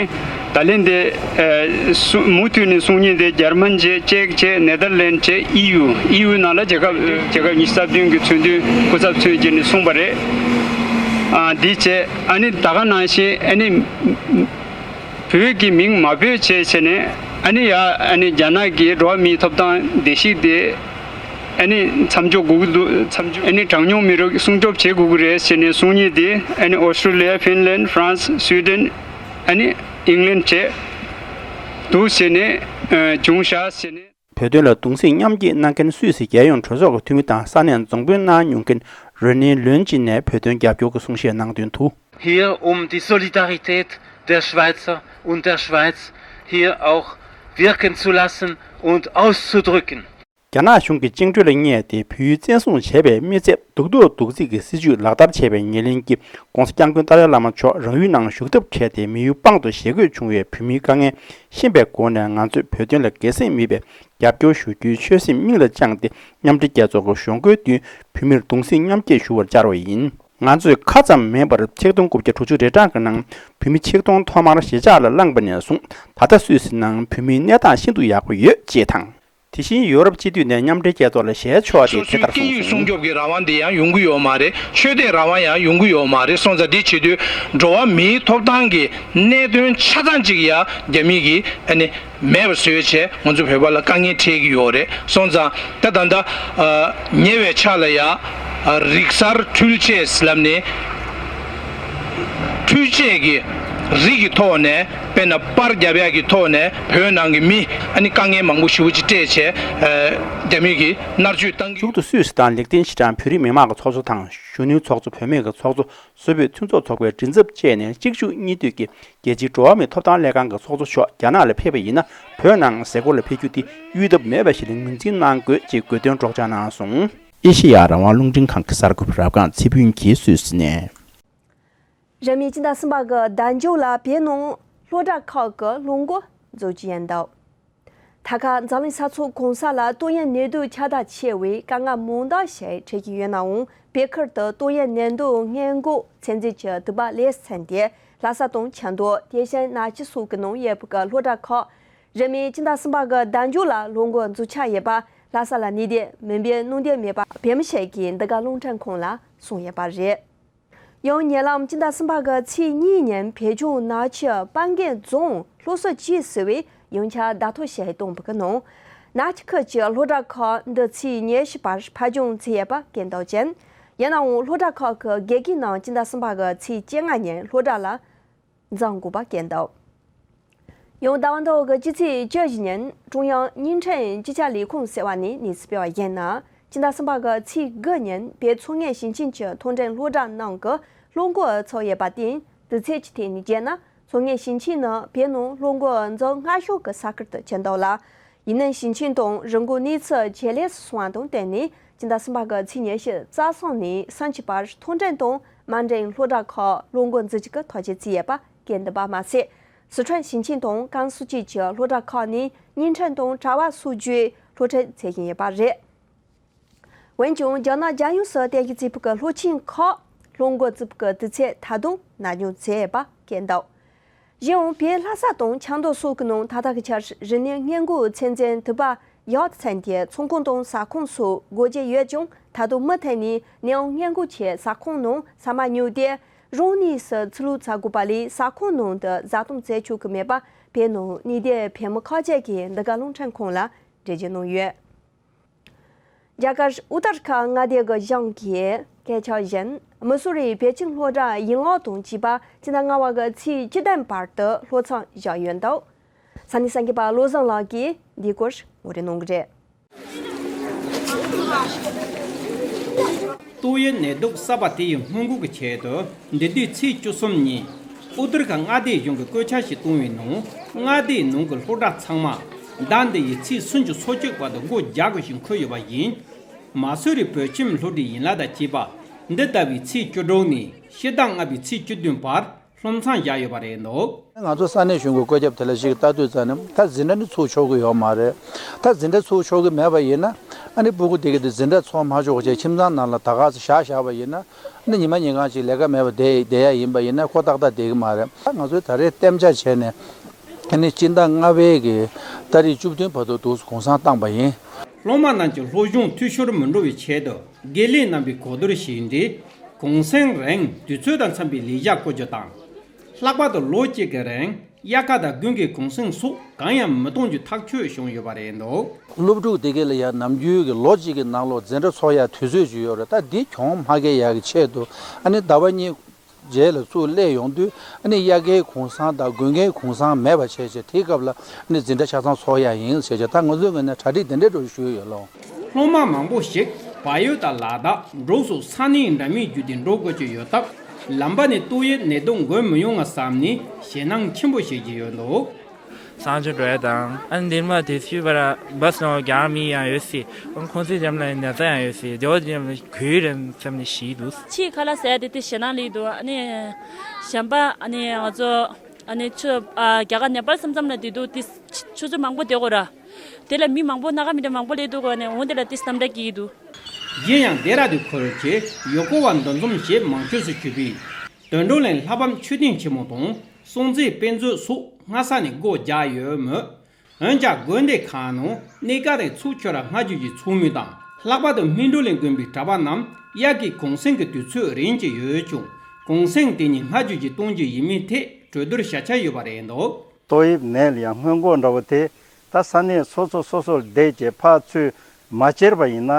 ད་ལན་དེ་ཨ་སུ་མུ་མཐུད་ནས་གསུང་མཁན་དེ་འཇར་མན་བྱས། ཅེཀ་བྱས། ནེ་དར་ལེན་བྱས། ཨི་ཡུ། ཨི་ཡུ་ནང་ལ་རྒྱལ་ཁབ་རྒྱལ་ཁབ་ཉི་ཤུ་རྩ་བདུན་གྱི་མཚོན་དོན་སྐུ་ཚབ་མཚོན་བྱས་ནས་གསུངས་པ་རེད། ཨ་འདི་བྱས། ཨ་ནི་ད་ག་ནང་བཞིན་ཨ་ནི། བོད་ཀྱི་མིང་མ་འབོད་བྱས་བྱས་ནས། ཨ་ནི་ཡ་ཨ་ནི་རྒྱ་ནག་གི་འགྲོ་བ་མིའི་ཐོབ་ཐང་བརྡལ་བཤིག་དེ་ཨ་ནི་མཚམས་འཇོག་དགོས་ཀྱི་འདུག་མཚམས་འཇོག་ཨ་ནི་གྲངས་ཉུང་མི་རིགས་སྲུང་སྐྱོབ་བྱེད་དགོས་ཀྱི་རེད་ཟེར་ནས་གསུང་མཁན་དེ། ཨ་ནི་ཨོ་སི་ཀྲོ་ལི་ཡ། ཧྥིན་ལན། ཧྥ་རན་སི། སུའི་ཌེན། ཨ་ནི་ཨིང་ལན་བྱས་འདུག་ཟེར་ནས་ཨ་བྱུང་བཞག་ཟེར་ནས། བོད་དོན་ལ་གདུང་སེམས་མཉམ་སྐྱེད་གནང་མཁན་སུད་སི་རྒྱལ་ཡོངས་གྲོས་ཚོགས་ཀྱི་འཐུས་མི་དང་ས་གནས་རྫོང་དཔོན་གནང་མྱོང་མཁན་རོ་ནི་ལོན་ཅི་ནས་བོད་དོན་རྒྱབ་སྐྱོར་གྱི་གསུང་བཤད་གནང་དོན་དུ། Hier, um die Solidarität der Schweizer und der Schweiz hier auch wirken zu lassen und auszudrücken. རྒྱ་ནག་གཞུང་གི་བཅིངས་འགྲོལ་ལ་བརྙས་ཏེ་བོད་ཡུལ་བཙན་བཟུང་བྱས་པའི་མི་ཚེ་སྡུག་ཏོག་སྡུག་ཚིག་གི་སྲིད་བྱུས་ལག་བསྟར་བྱས་པའི་ཉེར་ལེན་གྱིས་༸གོང་ས་༸སྐྱབས་མགོན་ཏཱ་ལའི་བླ་མ་མཆོག་རང་ཡུལ་ནང་བཞུགས་ཐབས་བྲལ་ཏེ་མི་ཡུལ་དཔང་དུ་ཞེད་དགོས་བྱུང་བའི་བོད་མིའི་དཀའ་ངལ་ཤེས་པའི་སྒོ་ནས་ང་ཚོས་བོད་དོན་ལ་དགེ་མཚན་མེད་པའི་རྒྱབ་སྐྱོར་ཞུ་རྒྱུའི་ཆོད་སེམས་སྙིང་ལ་བཅངས་ཏེ་མཉམ་འབྲེལ་རྒྱལ་ཚོགས་ཀྱི་གཞུང་སྒོའི་མདུན་བོད་མིར་གདུང་སེམས་མཉམ་སྐྱེད་ཞུ་བར་བཅར་བ་ཡིན། ང་ཚོས་ཁ་ཙམ་མིན་པར་ཆིག་སྟོང་དགུ་བརྒྱ་དྲུག་ཅུ་རེ་གྲངས་ཀྱི་ནང་བོད་མི་ཆིག་སྟོང་ཐོག་མར་གཞིས་ཆགས་ལ་བསླངས་པ་ནས་བཟུང་ད་ལྟ་སུད་སི་ནང་བོད་མིའི་གནས་སྟངས་ཤིན་ཏུ་ཡག་པོ་ཡོད་ཅེས་དང་། དེ་བཞིན་ཡོ་རོབ་སྤྱི་འཐུས་ནས་མཉམ་འབྲེལ་རྒྱལ་ཚོགས་ལ་ཞལ་ཕྱོགས་ཏེ་སོ་དེ་སོའི་ལྟར་སྐད་ཡིག་སྲུང་གསུངས་སོང་། སྐྱོབ་ཀྱི་རང་དབང་དེ་ཡང་ཡོང་གི་ཡོད་མ་རེད། ཆོས་དད་རང་དབང་ཡང་ཡོང་གི་ཡོད་མ་རེད། སོང་ཙང་དེ་བྱེད་དུས་འགྲོ་བ་མིའི་ཐོབ་ཐང་གི་གནད་དོན་ཆ་ཚང་ཅིག་ཡང་རྒྱ་མི་གིས་ཨ་ནི་མེད་པ་བཟོས་བྱས་ང་ཚོ་བོད་པ་ལ་དཀའ་ངལ་འཕྲད་ཀྱི་ཡོད་རེད། སོང་ཙང་ད་ད་ལྟ་ཉེ་བའི་ཆར་ལ་ཡང་རིག་གསར་འཕྲུལ་ཆས་ལབ་ནས། འཕྲུལ་ཆས་ཀྱི་རིགས་ཀྱི་ཐོག་ནས་དཔེར་ན་པར་རྒྱབ་ཡག་གི་ཐོག་ནས་བོད་ནང་གི་མི་ཨ་ནི་དཀའ་ངལ་མང་པོ་ཞེ་པོ་ཅིག་སྤྲད་བྱས་རྒྱ་མི་གིས་མནར་གཅོད་བཏང་གི། མཇུག་ཏུ་སུད་སི་དང་ལིག་ཏེན་ཤི་ཏན་བོད་རིགས་མི་མང་གི་ཚོགས་གཙོ་དང་གཞོན་ནུའི་ཚོགས་གཙོ། བུད་མེད་ཀྱི་ཚོགས་གཙོ། སུད་བོད་མཐུན་ཚོགས་ཚོགས་པའི་མགྲིན་ཚབ་བཅས་ནས་གཅིག་མཇུག་གཉིས་མཐུད་ཀྱིས་རྒྱལ་སྤྱིའི་འགྲོ་བ་མིའི་ཐོབ་ཐང་ལས་ཁང་གི་ཚོགས་གཙོ་མཆོག་རྒྱ་ནག་ལ་ཕེབས་པ་ཡིན་ན་བོད་ནང་གཟའ་འཁོར་ལ་ཕེབས་རྒྱུ་དེ་གཡོལ་ཐབས་མེད་པ་ཞིག་ལ་ངོས་འཛིན་གནང་དགོས་ཅེས་དགོས་འདུན་སྒྲོག་སྦྱང་གནང་སོང་། ཨེ་ཤེ་ཡ་རང་དབང་རླུང་འཕྲིན་ཁང་གི་གསར་འགོད་པ་རབ་སྒང་ཚེ་ཕུན་གྱིས་སུད་སི་ནས། རིང་མིན་སྤྱི་ཟླ་གསུམ་པ་གི་ཟླ་མཇུག་ལ་བོད་ནང་སློབ་གྲྭ་ཁག་གི་སློབ་འགོ་འཛུགས་རྒྱུ་ཡིན་འདུག་ད་ཁ་འཛམ་གླིང་ས་ཕྱོགས་གང་ས་ལ་ཏོག་དབྱིབས་ནད་དུག་ཁྱབ་གདལ་ཆེ་བའི་དཀའ་ངལ་མང་དག་ཞིག་འཕྲད་ཀྱི་ཡོད་ནའང་བོད་ཁུལ་དུ་ཏོག་དབྱིབས་ནད་དུག་སྔོན་འགོག་ཚོད་འཛིན་གྱི་དུས་བབ་ལེགས་ཚུན་ཏེ་ལྷ་ས་དང་ཆབ་མདོ། དེ་བཞིན་ན་འཆི་སོགས་ཀྱི་ནང་ཡོད་པའི་སློབ་གྲྭ་ཁག་རིང་མིན་སྤྱི་ཟླ་གསུམ་པ་གི་ཟླ་མཇུག་ལ་སློབ་འགོ་འཛུགས་འཆར་ཡོད་པ་ལྷ་ས་ལ་གནས་སྡོད་མི་སྤུན་གནམ་བསྟན་མེད་པ་བོད་མི་ཞིག་གིས་འདི་ག་རླུང་འཕྲིན་ཁང་ལ་གསུངས་ཡོད་པ་རེད། ཡང་ཉེ་ལམ་སྤྱི་ཟླ་གསུམ་པ་གི་ཚེས་གཉིས་ཉིན་བོད་ལྗོངས་ནག་ཆུ་དཔལ་མགོན་རྫོང་སློབ་གསོ་བཅས་ཟེར་བའི་ཡིག་ཆ་བརྡ་ཐོ་ཞིག་བཏོན་པ་གི་ནང་། ནག་ཆུ་ཁུལ་གྱི་སློབ་གྲྭ་ཁག་འདི་ཚེས་ཉི་ཤུ་བར་ཕར་འགྱངས་བྱས་ཡོད་པ་བཀོད་འདུག་ཅིང་། ཡིན་ནའང་སློབ་གྲྭ་ཁག་གི་དགེ་རྒན་རྣམས་སྤྱི་ཟླ་གསུམ་པ་གི་ཚེས་བཅོ་ལྔ་ཉིན་སློབ་གྲྭ་ལ་འཛོམས་དགོས་པ་བཀོད་འདུག་ཡང་ཟླ་བ་འདིའི་སྤྱི་ཚེས་བཅུ་བཞི་ཉིན་ཀྲུང་དབྱང་བརྙན་འཕྲིན་སྤྱི་ཁྱབ་ལས་ཁུངས་ཟེར་བ་ནས་གནས་ཚུལ་སྤེལ་བ་ཡིན་ན། སྤྱི་ཟླ་གསུམ་པ་གི་ཚེས་དགུ་ཉིན་བོད་མཚོ་སྔོན་ཞིང་ཆེན་གྱི་མཐོ་འབྲིང་སློབ་གྲྭ་ནང་གི་སློབ་འགོ་ཚར་ཡོད་པ་བརྟེན། དུས་ཚོད་ཀྱི་ཐད་ནས་བརྗོད་ན། མཚོ་སྔོན་ཞིང་ཆེན་ནི་བོད་ནང་སློབ་འགོ་འཛིན་སྔ་ཤོས་ཀྱི་ས་ཁུལ་དུ་གྱུར་འདུག་ལ། ཡུན་ནན་ཞིང་ཆེན་དང་རི་འགོག་གནས་ཚུལ་ཇེ་ལེགས་སུ་སོང་བ་དང་བསྟུན་ནས། སྤྱི་ཟླ་གསུམ་པ་གི་ཚེས་ཉི་ཤུ་རྩ་གསུམ་ནས་སུམ་ཅུ་བར་མཐོ་འབྲིང་དང་དམའ་འབྲིང་སློབ་གྲྭ་ཁག་སློབ་འགོ་འཛུགས་རྒྱུ་གི་ཐག་གཅོད་བྱས་ཡོད་པ་བཀོད་འདུག་པ་མ་ཟད། སི་ཁྲོན་ཞིང་ཆེན་དང་ཀན་སུའུ་བཅས་ཀྱི་སློབ་གྲྭ་ཁག་ནས་བརྙན་འཕྲིན་དང་དྲ་བ་སོགས་བརྒྱུད་སློབ་ཁྲིད་བྱེད་བཞིན་ཡོད་པ་རེད། འོན་ཀྱང་རྒྱ་ནག་རྒྱལ་ཡོངས་སུ་བསྟན་གྱི་བརྩིས་པའི་སློབ་ཆེན་ཁག་སློབ་འགོ་བཙུགས་པའི་དུས་ཚོད་ད་དུང་ནར་འགྱངས་བྱས་ཡོད་པ་བཀོད་འདུག་གཞན་ཡང་བོད་ལྷ་ས་དང་ཆབ་མདོ་སོགས་ཀྱི་ནང་ད་ལྟ་གི་ཆར་རིམས་ནད་སྔོན་འགོག་ཚོད་འཛིན་དུས་བབ་ཡག་ཏུ་ཕྱིན་ཏེ་ཚོང་ཁང་དང་ཟ་ཁང་སོགས་སྒོ་འབྱེད་ཡོད་ཀྱང་། ད་དུང་མུ་མཐུད་ནས་ནད་ཡམས་སྔོན་འགོག་ཆེད་ཟ་ཁང་ནང་ཟ་མ་ཉོས་ཏེ་རང་གནས་སུ་ཚུར་ལོག་བྱ་དགོས་པ་ལས་ཟ་ཁང་ནང་དུ་བཟའ་བཏུང་བྱེད་ཆོག་གི་མེད་པ་བོད་ནང་གནས་སྡོད་བོད་མི་ཁག་ཅིག་གིས་འདི་ག་རླུང་འཕྲིན་ཁང་ལ་འགྲེལ་བརྗོད་གནང་ཡོད། རྒྱ་གར་ཨུ་ཏར་ཁ་མངའ་སྡེ་གི་གཞུང་གི་སྐད་ཆ་བཞིན། མི་སུ་རི་པེ་ཅིང་སློབ་གྲྭ་ཡན་ལག་དང་བཅས་པ་སྤྱི་ཟླ་ལྔ་པ་གི་ཚེས་བཅུ་བདུན་བར་དུ་སློབ་མཚམས་བཞག་ཡོད་འདུག་ས་གནས་གསར་འགོད་པ་བློ་བཟང་ལགས་ཀྱིས་འདིའི་སྐོར་ངོ་སྤྲོད་གནང་གི་རེད། ཏོག་དབྱིབས་ནད་དུག་གསར་པ་དེ་ཡི་སྔོན་འགོག་གི་ཆེད་དུ། འདི་ཟླའི་ཚེས་བཅུ་གསུམ་ཉིན། ཨུ་ཏར་ཁ་མངའ་སྡེའི་གཞུང་གིས་བཀོད་ཁྱབ་ཞིག་བཏང་བའི་ནང་། མངའ་སྡེའི་ནང་གི་སློབ་གྲྭ་ཚང་མ། ཟླ་འདི་ཡི་ཚེས་སུམ་ཅུ་སོ་གཅིག་བར་དུ་སྒོ་རྒྱག་དགོས་ཞེས་འཁོད་ཡོད་པ་ཡིན། མ་སུ་རི་བོད་ཁྱིམ་སློབ་གྲྭའི་ཡན་ལག་དང་བཅས་པ། འདི་ཟླ་བའི་ཚེས་བཅུ་དྲུག་ནས་ཕྱི་ཟླ་ལྔ་པའི་ཚེས་བཅུ་བདུན་བར། སློབ་མཚམས་བཞག་ཡོད་པ་རེད་འདུག་ང་ཚོ་ས་གནས་གཞུང་གི་བཀོད་ཁྱབ་དེ་ལ་གཞིགས་ལྟ་དུས་ཙམ་ནས་ད་འཛིན་གྲྭ་ནི་ཚུགས་ཆོག་གི་ཡོད་མ་རེད། ད་འཛིན་གྲྭ་ཚུགས་ཆོག་གི་མེད་པ་ཡིན་ན། ཨ་ནི་སྤུ་གུ་དེ་གས་དེ་འཛིན་གྲྭ་ཚུགས་མ་ཆོག་བྱས་ཁྱིམ་ཚང་ནང་ལ་ད་ག་ཚོད་བཞག་བཞག་པ་ཡིན་ན། ཨ་ནི་ཉི་མ་ཉིན་གང་ཅིག་ལས་ཀ་མེད་པ་བསྡད་བསྡད་ཡ་ཡིན་པ་ཡིན་ན་ཁོ་ཏག་ཏག་བསྡད་གི་མ་རེད། ད་ང་ཚོས་ད་རེས་གཏན་འཇགས་བྱས་ནས། ཨ་ནི་སྤྱི་ཟླ་ལྔ་པའི་གི་ཏ་རིག་བཅུ་བདུན་བར་དུ་འདུག་གུང་སེང་བཏང་པ་ཡིན། སློབ་མ་རྣམས་ཀྱི་སློབ་སྦྱོང་འཐུས་ཤོར་མི་འགྲོ་བའི་ཆེད་དུ། དགེ་ལས་རྣམ་པས་གོ་བསྡུར་བྱས་འབྲས། གུང་སེང་རིང་དུས་ཚོད་དང་འཚམ་པའི་ལས་བྱ་བསྐོ་རྒྱུ་དང་། ལྷག་པར་དུ་ལོ་གཅིག་གི་རིང་དབྱར་ཁ་དང་དགུན་ཁའི་གུང་སེང་སོགས་གང་ཡང་མི་གཏོང་རྒྱུའི་ཐག་གཅོད་བྱུང་ཡོད་པ་རེད་འདུག་སློབ་ཕྲུག་དེ་གས་ལ་ཡང་ནམ་རྒྱུན་གྱི་ལོ་གཅིག་གི་ནང་ལོགས་འཛིན་གྲྭ་ཚོགས་ཡ་དུས་ཚོད་ཅིག་ཡོད་རེད། ད་འདི་གྱོང་མ་བཀལ་ཡག་གི་ཆེད་དུ་ཨ་ནི་ཟླ་བ་གཉིས་རྗེས་ལ་ཚུར་སླེབས་ཡོང་དུས་ཨ་ནི་དབྱར་ཁའི་གུང་སེང་དང་དགུན་ཁའི་གུང་སེང་མེད་པ་བྱས་བྱས་དེའི་སྐབས་ལ་ཨ་ནི་འཛིན་གྲྭ་ཆ་ཚང་ཚོགས་ཡ་ཡིན་ཟེར་བྱས་ད་ང་ཚོའི་ངོས་ནས་གྲ་སྒྲིག་དེ་འདྲའི་འགྲོ་ཞུས་ཡོད་ལོ། སློབ་མ་མང་པོ་ཞིག་བལ་ཡུལ་དང་ལ་དྭགས་འབྲུག་སོགས་ས་གནས་འདྲ་མིན་བརྒྱུད་དེ་འགྲོ་དགོས་ཀྱི་ཡོད་སྟབས། ལམ་བར་ནས་ཏོག་དབྱིབས་ནད་དུག་འགོས་མི་ཡོང་ངམ་བསམ་ནས་ཞེད་སྣང་ཆེན་པོ་བྱེད་ཀྱི་ཡོད་འདུག་གསང་སྤྱོད་འགྲོ་ཡ་དང་ཨ་ནི་འདིར་མ་དེ་ཚུད་པར་བཱས་ནང་རྒྱག་མི་ཡང་ཡོད་སྲིད། ཨང་ཁོང་ཚོའི་འགྲམ་ལ་ན་ཚ་ཡང་ཡོད་སྲིད། རྒྱ་བོ་འགྲམ་ལ་གོས་རེད་བསམ་ནས་ཤི་འདུག་ཕྱིའི་ཁ་ལག་ཟ་ཡ་དེ་དེ་ཞེད་སྣང་སླེབས་འདུག་ཨ་ནི་གཞན་པ་ཨ་ནི་ང་ཚོ་ཨ་ནི་ཆུ་ཨ་རྒྱ་གར་ནེ་པཱལ་མཚམས་མཚམས་ལ་དེ་འདུག་དེ་ཆུ་ཚོད་མང་པོ་བསྡད་དགོས་ར། དེ་ལ་མི་མང་པོ་སྣ་ཁ་མི་འདྲ་མང་པོ་སླེབས་འདུག་གོ་ནས་འོང་དེ་ལ་དེ་སྣམ་སྒྲ་སྐྱེ་གི་འདུག་གཞན་ཡང་ཌེ་ར་ཌུན་ཁུལ་གྱི་ཡུལ་སྐོར་བ་འདུ་འཛོམས་ཞེས་མང་ཤོས་སུ་གྱུར་པའི་དོན་གྲུབ་གླིང་ལྷ་བབས་མཆོད་རྟེན་ཆེན་མོ་དང་སྲོང་བཙན་དཔེ་མཛོད་སོགས་སྔ་ས་ནས་སྒོ་རྒྱག་ཡོད་མོད། འོན་ཀྱང་དགོན་སྡེ་ཁག་ནང་གནས་སྐབས་རིང་ཚོགས་ཆོས་ར་སྔ་རྒྱུད་ཀྱི་ཚོགས་མི་དང་ལྷག་པར་དུ་སྨིན་གྲོལ་གླིང་དགོན་པའི་གྲྭ་པ་རྣམས་དབྱར་ཁའི་གུང་སེང་གི་དུས་ཚོད་རིང་གི་ཡོད་ཀྱང་གུང་སེང་དེ་ཉིད་སྔ་རྒྱུད་ཀྱི་གཏོང་རྒྱུ་ཡིན་མིན་ཐད་གྲོས་བསྡུར་བྱ་འཆར་ཡོད་པ་རེད་འདུག་ཏོག་དབྱིབས་ནད་ལ་ཡང་སྔོན་འགོག་འདྲ་བོ་དེ་ད་ས་གནས་སོ་སོ་སོ་སོར་བསྡད་ཀྱི་ཕར་ཚུར་མ་བྱེད་པ་ཡིན་ན་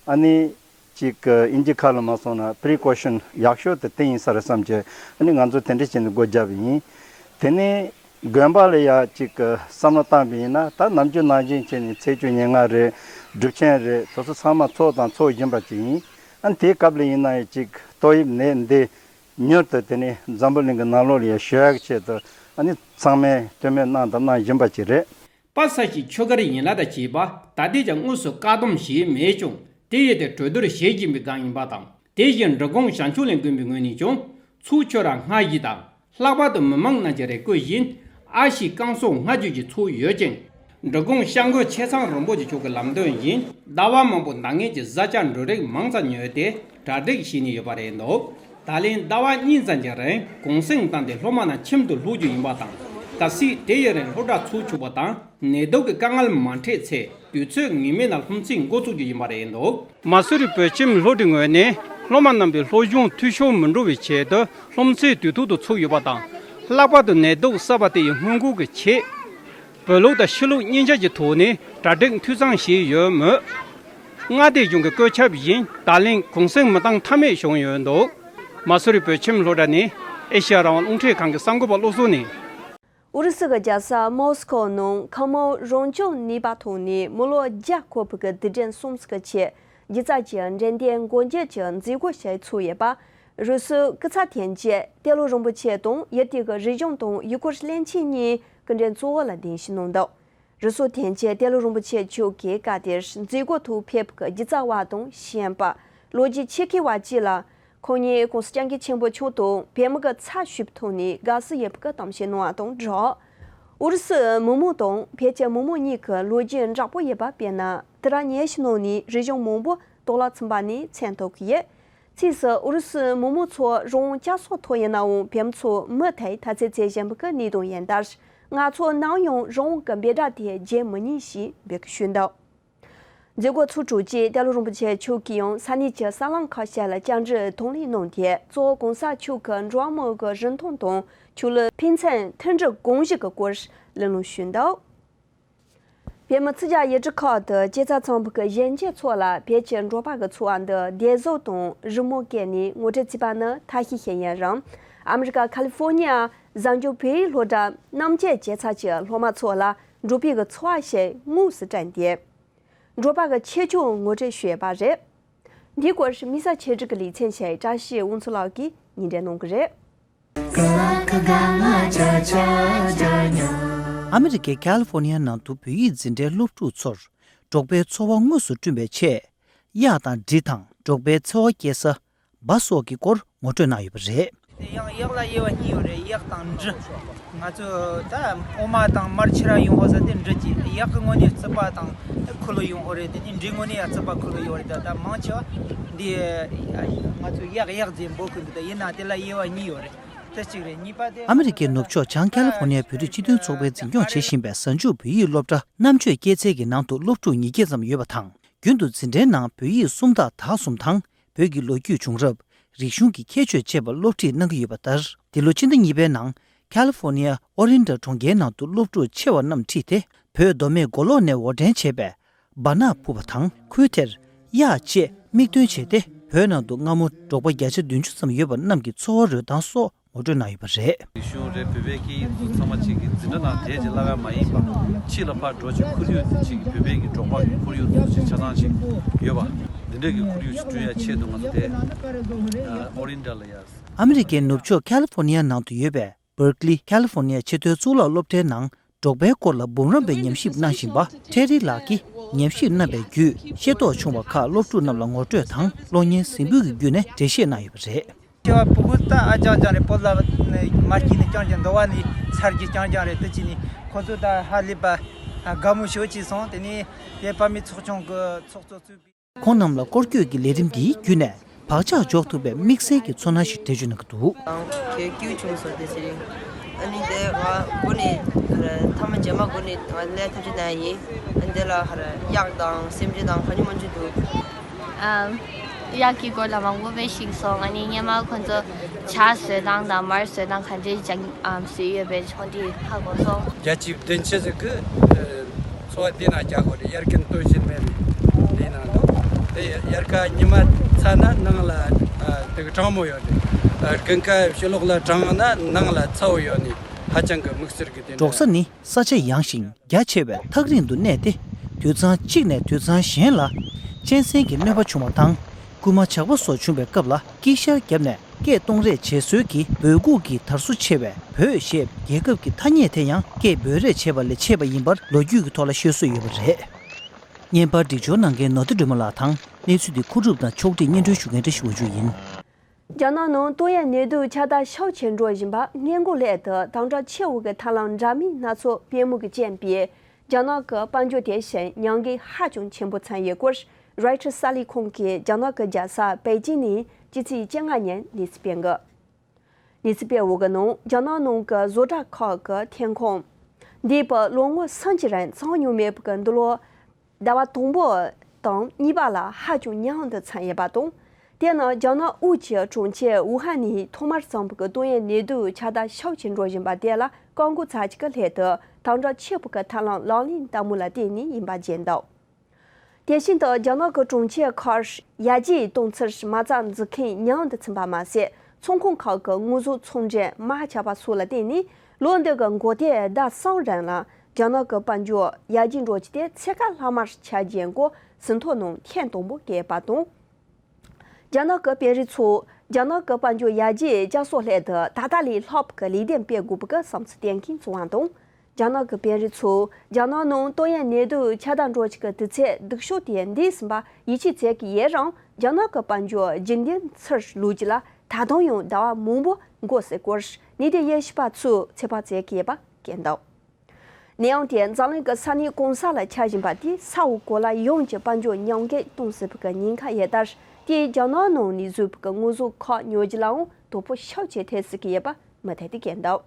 ཨ་ནི་ཅིག་ཨིན་ཇི་ཁ་ལ་མ་སོང་ན་precaution ཡག་ཤོས་དེ་དེ་ཡིན་ས་རེད་བསམ་གྱི་ཨ་ནི་ང་ཚོ་དེ་འདྲ་བྱས་ནས་སྒོ་བརྒྱབ་པ་ཡིན། དེ་ནས་དགོན་པ་ལ་ཡང་ཅིག་བསམ་བློ་བཏང་པ་ཡིན་ན་ད་ནམ་རྒྱུན་ནང་བཞིན་བྱས་ནས་ཚེས་བཅུ་ཉེར་ལྔ་རེད། སྒྲུབ་ཆེན་རེད། སོ་སོ་ཚང་མ་ཚོགས་དང་ཚོགས་བཞིན་པ་ཅིག་ཡིན། ཨ་ནི་དེའི་སྐབས་ལ་ཡིན་ན་ཡང་ཅིག་ཏོག་དབྱིབས་ནད་འདི་མྱུར་དུ་དེ་ནི་འཛམ་བུ་གླིང་གི་ནང་ལོགས་ལ་ཡང་ཞི་ཡག་ཆེད་དུ་ཨ་ནི་ཚང་མས་བསྟུད་མེད་གནང་དང་གནང་བཞིན་པ་ཅིག་རེད། པ་ས་ཞིག་ཆོས་སྒར་ཡིན་ལ་དང་བཅས་པ་ད་ལྟའི་ཀྱང་དངོས་སུ་བཀག་སྡོམ་བྱས་མེད་ཀྱང་དེ་ཡོད་དེ་གྲོས་བསྡུར་བྱེད་བཞིན་པའི་སྒང་ཡིན་པ་དང་དེ་བཞིན་འབྲི་གུང་བྱང་ཆུབ་གླིང་དགོན་པའི་ངོས་ནས་ཀྱང་ཚོགས་ཆོས་ར་སྔ་ཞིག་དང་ལྷག་པར་དུ་མི་མང་རྣམས་ཀྱི་རེ་སྐུལ་བཞིན་ཨ་ཤི་བསྐང་གསོ་སྔ་རྒྱུད་ཀྱི་ཚོགས་ཡོད་ཅིང་། འབྲི་གུང་སྐྱབས་མགོན་ཆེ་ཚང་རིན་པོ་ཆེ་མཆོག་གི་ལམ་སྟོན་བཞིན་ཟླ་བ་མང་པོ་ཟླ་ངན་གྱི་བཟའ་བཅའ་འབྲུ་རིགས་མང་ཙམ་ཉོས་ཏེ་གྲ་སྒྲིག་བྱས་ནས་ཡོད་པ་རེད་འདུག་ད་ལན་ཟླ་བ་གཉིས་ཙམ་གྱི་རིང་གུང་སེང་བཏང་སྟེ་སློབ་མ་རྣམས་ཁྱིམ་དུ་ལོག་རྒྱུ་ཡིན་པ་དང་གལ་སྲིད་དེ་ཡི་རིང་སློབ་གྲྭ་ཚུགས་ཆོག་པ་དང་ནད་དུག་གི་དཀའ་ངལ་མ་འཕྲད་ཚེ་དུས་ཚོད་ངེས་མེད་ནང་སློབ་ཚན་འགོ་བཙུགས་རྒྱུ་ཡིན་པ་རེད་འདུག་མ་སུ་རི་བོད་ཁྱིམ་སློབ་གྲྭའི་ངོས་ནས་སློབ་མ་རྣམས་ཀྱི་སློབ་སྦྱོང་འཐུས་ཤོར་མི་འགྲོ་བའི་ཆེད་དུ་སློབ་ཚན་དུས་ཐོག་ཏུ་ཚུགས་ཡོད་པ་དང་། ལྷག་པར་དུ་ནད་དུག་གསར་པ་དེ་ཡི་སྔོན་འགོག་གི་ཆེད། བོད་ལུགས་དང་ཕྱི་ལུགས་གཉིས་ཆ་གྱི་ཐོག་ནས་གྲ་སྒྲིག་འཐུས་ཚང་བྱས་ཡོད་མོད། མངའ་སྡེ་གཞུང་གི་བཀོད་ཁྱབ་བཞིན་ད་ལན་གུང་སེང་མི་གཏང་ཐབས་མེད་བྱུང་ཡོད་འདུག་མ་སུ་རི་བོད་ཁྱིམ་སློབ་གྲྭ་ནས་ཨེ་ཤ་ཡ་རང་དབང་རླུང་འཕྲིན་ཁང་གི་གསར་འགོད་པ་བློ་བཟང་ནས། ཨུ་རུ་སུ་གི་རྒྱལ་ས་མོ་སི་ཁོ་ནང་ཁོ་མོ་རང་སྐྱོང་ནུས་པ་ཐོག་ནས་མི་ལོ་བརྒྱ་འཁོར་བུ་གི་དུས་དྲན་སྲུང་བརྩི་གི་ཆེད་སྒྱུ་རྩལ་གྱི་འགྲན་བསྡུར་མགོ་འབྱེད་ཀྱི་མཛད་སྒོ་ཞིག་ཚོགས་ཡོད་པ། རུ་སུའི་སྐུ་ཚབ་དོན་གཅོད་ཏེ་ལོ་རིན་པོ་ཆེ་དང་ཡུལ་དེ་གི་རིག་གཞུང་དང་ཡུལ་སྐོར་བློན་ཆེན་གཉིས་སྐུ་མགྲོན་གཙོ་བོ་ལ་གདན་ཞུ་གནང་འདུག་རུ་སུའི་དོན་གཅོད་ཏེ་ལོ་རིན་པོ་ཆེ་མཆོག་གིས་སྐབས་དེར་མཛད་སྒོ་ཐོག་ཕེབས་པའི་སྒྱུ་རྩལ་བ་དང་གཞན་པ་ལོ་རྒྱུས་ཆེད་མཁས་བ་བཅས་ལ་ཁོང་ཉིད་༸གོང་ས་༸སྐྱབས་མགོན་ཆེན་པོ་མཆོག་དང་བོད་མི་གི་ཚབ་ཞུས་པའི་ཐོག་ནས་དགའ་བསུ་ཡོད་པའི་གཏམ་བཤད་གནང་བ་དང་སྦྲགས། ཨུ་རུ་སུའི་མི་མང་དང་བོད་ཀྱི་མི་མང་གཉིས་ཀྱི་ལོ་རྒྱུས་འདྲ་པོ་ཡོད་པ་དཔེར་ན་དེ་རིང་ཉིན་ཞིག་ནང་ནས་རིག་གཞུང་མང་པོ་དོག་ལ་ཚུད་པ་ནས་མཚོན་ཐུབ་ཀྱི་ཡོད། ཕྱིས་སུ་ཨུ་རུ་སུའི་མི་མང་ཚོ་རང་དབང་བསྐྱར་གསོ་ཐོག་ཡིན་ནའང་བོད་མི་ཚོ་མུ་མཐུད་དར་རྒྱས་བྱེད་བཞིན་པའི་གནས་སྟངས་ཡིན་སྟབས་ང་ཚོ་ནམ་ཡང་རང་དབང་གི་འབོད་སྒྲ་དེ་བརྗེད་མི་ཉན་ཞེས་འབོད་སྐུལ་ཞུས་འདུག་མཛད་སྒོ་ཚོགས་གྲོལ་རྗེས་ཏེ་ལོ་རིན་པོ་ཆེ་མཆོག་གིས་ཡང་ས་གནས་ཀྱི་གསར་ལམ་ཁག་ཞིག་ལ་བཅར་འདྲི་དང་ལེན་གནང་སྟེ་གཙོ་བོ་གོང་ས་མཆོག་གི་འགྲོ་བ་མིའི་རིན་ཐང་དང་ཆོས་ལུགས་ཕན་ཚུན་མཐུན་སྒྲིལ་གོང་ཞུས་ཀྱི་སྐོར་གླེང་སློང་ཞུས་འདུག་བོད་མི་ཚོགས་རྒྱ་ཡུལ་གྲུ་ཁག་ཏུ་སྐྱེས་ཚ་ཚང་བུ་གི་གཞོན་སྐྱེས་ཚོ་ལ་བོད་ཀྱི་འབྲོག་པ་གི་འཚོ་བ་འདི་བདེ་བཟོ་དང་རི་མོ་བཀལ་ནས་ངོ་སྤྲོད་བྱས་པ་ནི་ཐབས་ཤེས་ཤིག་ཡིན་རུང་། ཨ་མི་རི་ཀ་ཁ་ལི་ཧྥོ་ནི་ཡ་གཟའ་མཇུག་བོད་ཡིག་སློབ་གྲྭ་རྣམ་དཔྱོད་སྐྱེས་ཚ་གྱི་སློབ་མ་ཚོ་ལ་འབྲོག་པའི་གི་འཚོ་བ་ཞིག་དངོས་སུ་བསྟན་ཏེ། འབྲོག་པ་གི་ཁྱད་ཆོས་ངོ་སྤྲོད་ཞུས་པ་རེད། འདིའི་སྐོར་དམིགས་བསལ་ཆེད་སྒྲིག་གི་ལེ་ཚན་ཞིག་བཀྲ་ཤིས་དབང་ཕྱུག་ལགས་ཀྱིས་སྙན་སྒྲོན་གནང་གི་རེད། ཨ་མི་རི་ཀའི་ཁ་ལི་ཧྥོ་ནི་ཡ་ནང་དུ་བོད་ཡིག་འཛིན་གྲྭའི་སློབ་ཕྲུག་ཚོར་འབྲོག་པའི་འཚོ་བ་དངོས་སུ་བསྐྲུན་པའི་ཆེད། གཡག་དང་འབྲི་དང་འབྲོག་པའི་འཚོ་བ་སྐྱེལ་ས་འབའ་སོགས་ཀྱི་སྐོར་ངོ་སྤྲོད་གནང་ཡོད་པ་རེད། དེ་ཡང་གཡག་ལ་དབྱེ་བ་གཉིས་ཡོད་རེད། གཡག་དང་འབྲི། ང་ཚོ་ད་འོ་མ་དང་མར་ཁྱེར་ར་ཡོང་ཧོ་ས་དེ་འབྲི་གྱིས། གཡག་གི་ངོས་ནས་རྩིད་པ་དང་ཁུ་ལུ་ཡོང་ཧོ་རེད། དེ་ནས་འབྲིའི་ངོས་ནས་ཡང་རྩིད་པ་ཁུ་ལུ་ཡོད་རེད། ད་ད་མང་ཆེ་བ་འདི་ང་ཚོ་གཡག་གཡག་ཟེར་འབོད་གི་འདུག་ད་ཡིན་ན་དེ་ལ་དབྱེ་བ་གཉིས་ཡོད་རེད། དེ་གཅིག་རེད། གཉིས་པ་དེ། ཨ་མི་རི་ཀའི་ནུབ་ཕྱོགས་བྱང་ཁ་ལི་ཧྥོ་ནི་ཡ་བོད་རིགས་སྤྱི་མཐུན་ཚོགས་པས་འཛིན་སྐྱོང་བྱེད་བཞིན་པའི་གཟའ་མཇུག་བོད་ཡིག་སློབ་གྲྭ་རྣམ་དཔྱོད་སྐྱེས་ཚལ་གྱི་ནང་དུ་སློབ་ཕྲུག་ཉིས་བརྒྱ་ཙམ་ཡོད་པ་དང་། རྒྱུན་དུ་འཛིན་གྲྭའི་ནང་བོད་ཡིག་སུམ་རྟགས་དག་གསུམ་དང་། བོད་ཀྱི་ལོ་རྒྱུས་བྱུང་རབས། རིག་གཞུང་གི་ཁྱད་ཆོས་བཅས་པ་སློབ་ཁྲིད་གནང་གི་ཡོད་པ་ལྟར། འདི་ལོ་ཕྱི་ཟླ་གཉིས་པའི་ནང་། ཁ་ལི་ཧྥོ་ནི་ཡ་ཨོ་རིན་ཌ་གྲོང་ཁྱེར་ནང་དུ་སློབ་ཕྲུག་ཆེ་བ་རྣམས་ཁྲིད་དེ། བོད་མདོ་སྨད་མགོ་ལོག་ནས་འོར་འདྲེན་བྱས་པའི་སྦ་ནག་ཕུབ་པ་དང་། ཁུལ་དེར་གཡག་བཅས་མིག་སྟོན་བྱས་ཏེ། བོད་ནང་དུ་སྔ་མོ་འབྲོག་པ་བརྒྱ་ཆ་བདུན་ཅུ་ཙམ་ཡོད་པ་རྣམས་ཀྱི་འཚོ་བ་རོལ་སྟངས་སོགས་ངོ་སྤྲོད་གནང་ཡོད་པ་རེད། རིག་གཞུང་རེད། བོད་པའི་སྐད་ཡིག་དེ་ཚོ་ཚང་མ་གཅིག་གི་འཛིན་གྲྭ་ནང་བསྡད་ཀྱི་བསླབ་ཡ་མ་ཡིན་པ། ཕྱི་ལ་ཕར་འགྲོ་ཆེད་ཁོར་ཡུག་དེ་གཅིག་གི་བོད་པའི་གི་འབྲོག་པ་གི་ཁོར་ཡུག་དེ་ཚོ་ཆ་ཚང་གཅིག་ཡོད་པ། འདི་འདྲ་གི་ཁོར་ཡུག་ཅིག་བསྐྲུན་ཡ་ཆེད་དུ་ང་ཚོ་དེ་ཨོ་རིན་ཌ་ལ་ཡ། ཨ་མི་རི་ཀའི་ནུབ་ཕྱོགས་ཁ་ལི་ཧྥོ་ནི་ཡ་ནང་དུ་ཡོད་པའི་Berkeley California ཆེས་མཐོའི་གཙུག་ལག་སློབ་གྲྭའི་ནང་ འབྲོག་པའི་སྐོར་ལ་འབུམ་རམས་པའི་ཉམས་ཞིབ་གནང་བཞིན་པ་ཁྲེ་རི་ལགས་ཀྱིས་ཉམས་ཞིབ་གནང་བའི་བརྒྱུད་ཤེས་རྟོགས་བྱུང་བ་ཁག་སློབ་ཕྲུག་རྣམས་ལ་ངོ་སྤྲོད་དང་གློག་བརྙན་གཟིགས་འབུལ་གྱི་བརྒྱུད་ནས་འགྲེལ་བཤད་གནང་ཡོད་པ་རེད། ཁྱེད་བ་ཕྲུ་གུ་ད་ཨ་ཅང་ཅང་རེད། སྤོ་ལགས་ནས་མ་སྐྱིད་ནས་ཅང་ཅང་འདུག་བ་ནི་ཚར་གྱི་ཅང་ཅང་རེད། དེ་ཅི་ནི་ཁོ་ཚོ་ད་ཧ་ལས་པ་དགའ་མོ་ཞོ་ཅི་སོང་། དེ་ནི་དེ་བ་མི་ཚོགས་ཆུང་གི་ཚོགས་གཙོ་གཙོས་པའི། ཁོང་རྣམས་ལ་སྐོར་སྐྱོད་ཀྱི་ལས་རིམ་འདིའི་བརྒྱུད་ནས་བག་ཆགས་འཇོག་ཐུབ་པའི་དམིགས་བསལ་གྱི་ཚོར་སྣང་ཞིག་འགྲེལ་བརྗོད་གནང་གི་འདུག་དང་གི་སྐྱིད་བྱུང་སོང་དེ་ཚེ་རིང་། ཨ་ནི་དེ་ང་འགོ་ནས་ཐ་མ་རྗེས་མ་འགོ་ནས་ང་ལས་ཐབས་ཇུས་གནང་ཡིན། ཨ་ནི་དེ་ལ་ཧར་གཡག་དང་སེམས་ཅན་དང་ག་ཉུང་མ་ཉུང་འདུག་ཨམ། གཡག་གི་སྐོར་ལ་མང་པོ་དཔེ་ཤེས་སོང་། ཨ་ནི་སྔོན་མ་ཁོ་ཚོ་ཇ་བཟོ་སྟངས་དང་མར་བཟོ་སྟངས་ག་འདྲའི་ཅང་ཨམ་བཟོས་ཡོད་པའི་ཆོག་འདི་ཧ་གོ་སོང་། རྒྱལ་སྤྱིའི་བདེན་ཆ་ཟིག་གི་འཚོ་བ་འདི་ན་རྒྱ་གོ་རེ་ཡར་རྒན་སྟོན་བཞིན་མེད་རེད། འདི་ན་འདུག་དེ་ཡར་ཁ་ཉི་མ་ཚ་ན་ནང་ལ་དེ་གི་གྲང་མོ་ཡོད་རེད། དགུན་ཁ་ཕྱི་ལོགས་ལ་གྲང་ན་ནང་ལ་ཚ་བོ་ཡོད་ནི་ཧ་ཅང་གི་དམིགས་བསལ་གི་དེ་འདྲ། འབྲོག་ས་ནི་ས་ཆ་ཡངས་ཤིང་རྒྱ་ཆེ་བས་ཐག་རིང་དུ་གནས་ཏེ། དུད་ཚང་གཅིག་ནས་དུད་ཚང་གཞན་ལ་གཅན་གཟན་གྱི་གནོད་པ་བྱུང་བ་དང་། རྐུན་མ་ཇག་པ་སོགས་བྱུང་བའི་སྐབས་ལ་དཀྱིལ་ཤར་བརྒྱབ་ནས་སྐད་གཏོང་རེས་བྱེད་སྲོལ་གྱི་འབོད་འགུག་གི་དར་སོ་ཆེ་བའི་བོད་ཞེས་རྒྱལ་ཁབ་ཀྱི་ཐ་སྙད་དེ་ཡང་སྐད་འབོད་རེས་བྱེད་པ་ལས་མཆེད་པ་ཡིན་པར་ལོ་རྒྱུས་ཀྱི་ཐོག་ལ་ཤོད་སྲོལ་ཡོད་པ་རེད། བརྙན་པར་སྒྲིག་སྦྱོར་གནང་མཁན་ནོར་བུ་སྒྲོལ་མ་ལགས་དང་། གནས་ཚུལ་འདི་མཁོ་སྒྲུབ་དང་ཕྱོགས་སྒྲིག་སྙན་སྒྲོན་ཞུ་མཁན་བཀྲ་ཤིས་དབང་ཕྱུག་ཡིན། རྒྱ་ནག་ནང་ཏོག་དབྱིབས་ནད་དུག་ཁྱབ་གདལ་ཤུགས་ཆེ་འགྲོ་བཞིན་པ་སྔོན་འགོག་སླད་དུ་དམ་དྲག་ཆེ་བོ་གི་ཐབས་ལམ་འདྲ་མིན་སྣ་ཚོགས་སྤེལ་མུས་ཀྱི་རྐྱེན་པས། རྒྱ་ནག་གི་དཔལ་འབྱོར་དེ་བཞིན་ཉམས་རྒུད་ཧ་ཅང་ཆེན་པོ་ཚང་ཡོད་སྐོར། རོའི་ཊར་གསར་ལས་ཁང་གིས་རྒྱ་ནག་གི་རྒྱལ་ས་པེ་ཅིང་ནས་སྤྱི་ཚེས་བཅོ་ལྔ་ཉིན་གནས་ཚུལ་སྤེལ་གི། གནས་ཚུལ་སྤེལ་བ་གི་ནང་རྒྱ་ནག་ནང་གི་བཟོ་གྲྭ་ཁག་གི་ཐོན་ཁུངས་འདས་པའི་ལོ་ངོ་སུམ་ཅུ་རིང་ཚང་མྱོང་མེད་པ་གི་འདི་ལོ། ཟླ་བ་དང་པོ་དང་གཉིས་པ་ལ་ཧ་ཅང་ཉུང་དུ་ཚང་ཡོད་པ་དང་། དེ་ནི་རྒྱ་ནག་དབུས་ཀྱི་གྲོང་ཁྱེར་ཝུ་ཧན་ནས་ཐོག་མར་བརྩམས་པའི་ཏོག་དབྱིབས་ནད་དུག་ཁྱབ་གདལ་ཤུགས་ཆེ་འགྲོ་བཞིན་པ་དེ་ལ་བཀག་འགོག་ཚ་གྱི་སླད་དུ་དམ་དྲག་ཆེ་བོ་གི་ཐབས་ལམ་ལག་ལེན་བསྟར་མུས་ལ་བརྟེན་ནས་ཡིན་པ་བརྗོད་འདུག་དེ་བཞིན་དུ་རྒྱ་ནག་གི་གྲོང་ཁྱེར་ཁག་ཡར་རྒྱས་གཏོང་ཚུལ་མ་རྩ་འཛུགས་མཁན་ཉུང་དུ་ཕྱིན་པ་མ་ཟད། ཚོང་ཁང་ཁག་གི་དངོས་ཟོག་ཚོང་འབྲེལ་མར་ཆག་པ་སོགས་ལ་བརྟེན་ནས། ལོ་འདི་གི་འགོ་སྟོད་ཟླ་གསུམ་རིང་ལ་རྒྱ་ནག་གི་དཔལ་འབྱོར་ཡར་རྒྱས་འགྲོ་རྒྱུ་དེ་ཚད་བཀག་ལྷག་མར་ཆག་རྒྱུའི་སྐོར་ཟིན་ཐོ་ནང་ཐེངས་དང་པོ་བཀོད་པ་དང་། རྒྱ་ནག་གི་དཔོན་རིགས་ཚོས་རྒྱ་ནག་གི་དཔལ་འབྱོར་ཡར་རྒྱས་བཅག་གསོ་སླད་དུ་ད་ལྟ་ལས་ལྷག་པའི་ལས་དོན་སྤེལ་དགོས་པའི་བསམ་ཚུལ་བསྟན་མཁན་ཚོ་བ་དང་། རྒྱ་ནག་གི་དཔོན་རིགས་ཚོས་རྒྱ་ནག་ནང་ཏོག་དབྱིབས་ནད་དུག་ཁྱབ་གདལ་འགྲོ་རྒྱུ་གི་དུས་ཚོད་སྡུག་ཤོས་དེ་འདས་ཟིན་པ་ཡིད་ཆེས་བྱེད་ཀྱི་ཡོད་རུང་། རྒྱ་ནག་གི་དཔལ་འབྱོར་རྒྱུན་ལྡན་ཚུར་ལོག་རྒྱུ་ལ་ད་དུང་ཡང་ཟླ་བ་མང་པོ་འགོར་སྲིད་སྐོར་གནད་དོན་དབྱེ་ཞིབ་པ་ཚོས་ཚོད་དཔག་བྱེད་ཀྱི་ཡོད་པ་བཀོད་འདུག་ནད་ཡམས་དེ་འཛམ་གླིང་གི་ས་གནས་གང་ས་ལ་ཁྱབ་བཞིན་པ་དེས་ས་འོག་གོ་ལ་ཡོངས་ཀྱི་དཔལ་འབྱོར་ཉམས་རྒུད་གཏོང་སྲིད་པའི་ཉེན་ཁ་ཡོད་དེ། དེས་རྒྱ་ནག་ནང་ནས་བཟོས་པའི་དངོས་ཟོག་ཁག་ཉོ་རྒྱུ་ལའང་དོ་ཕོག་ཤུགས་ཆེ་ཐེབས་སྲིད་ཀྱི་ཡོད་པ་མུ་མཐུད་དེ་བཀོད་འདུག་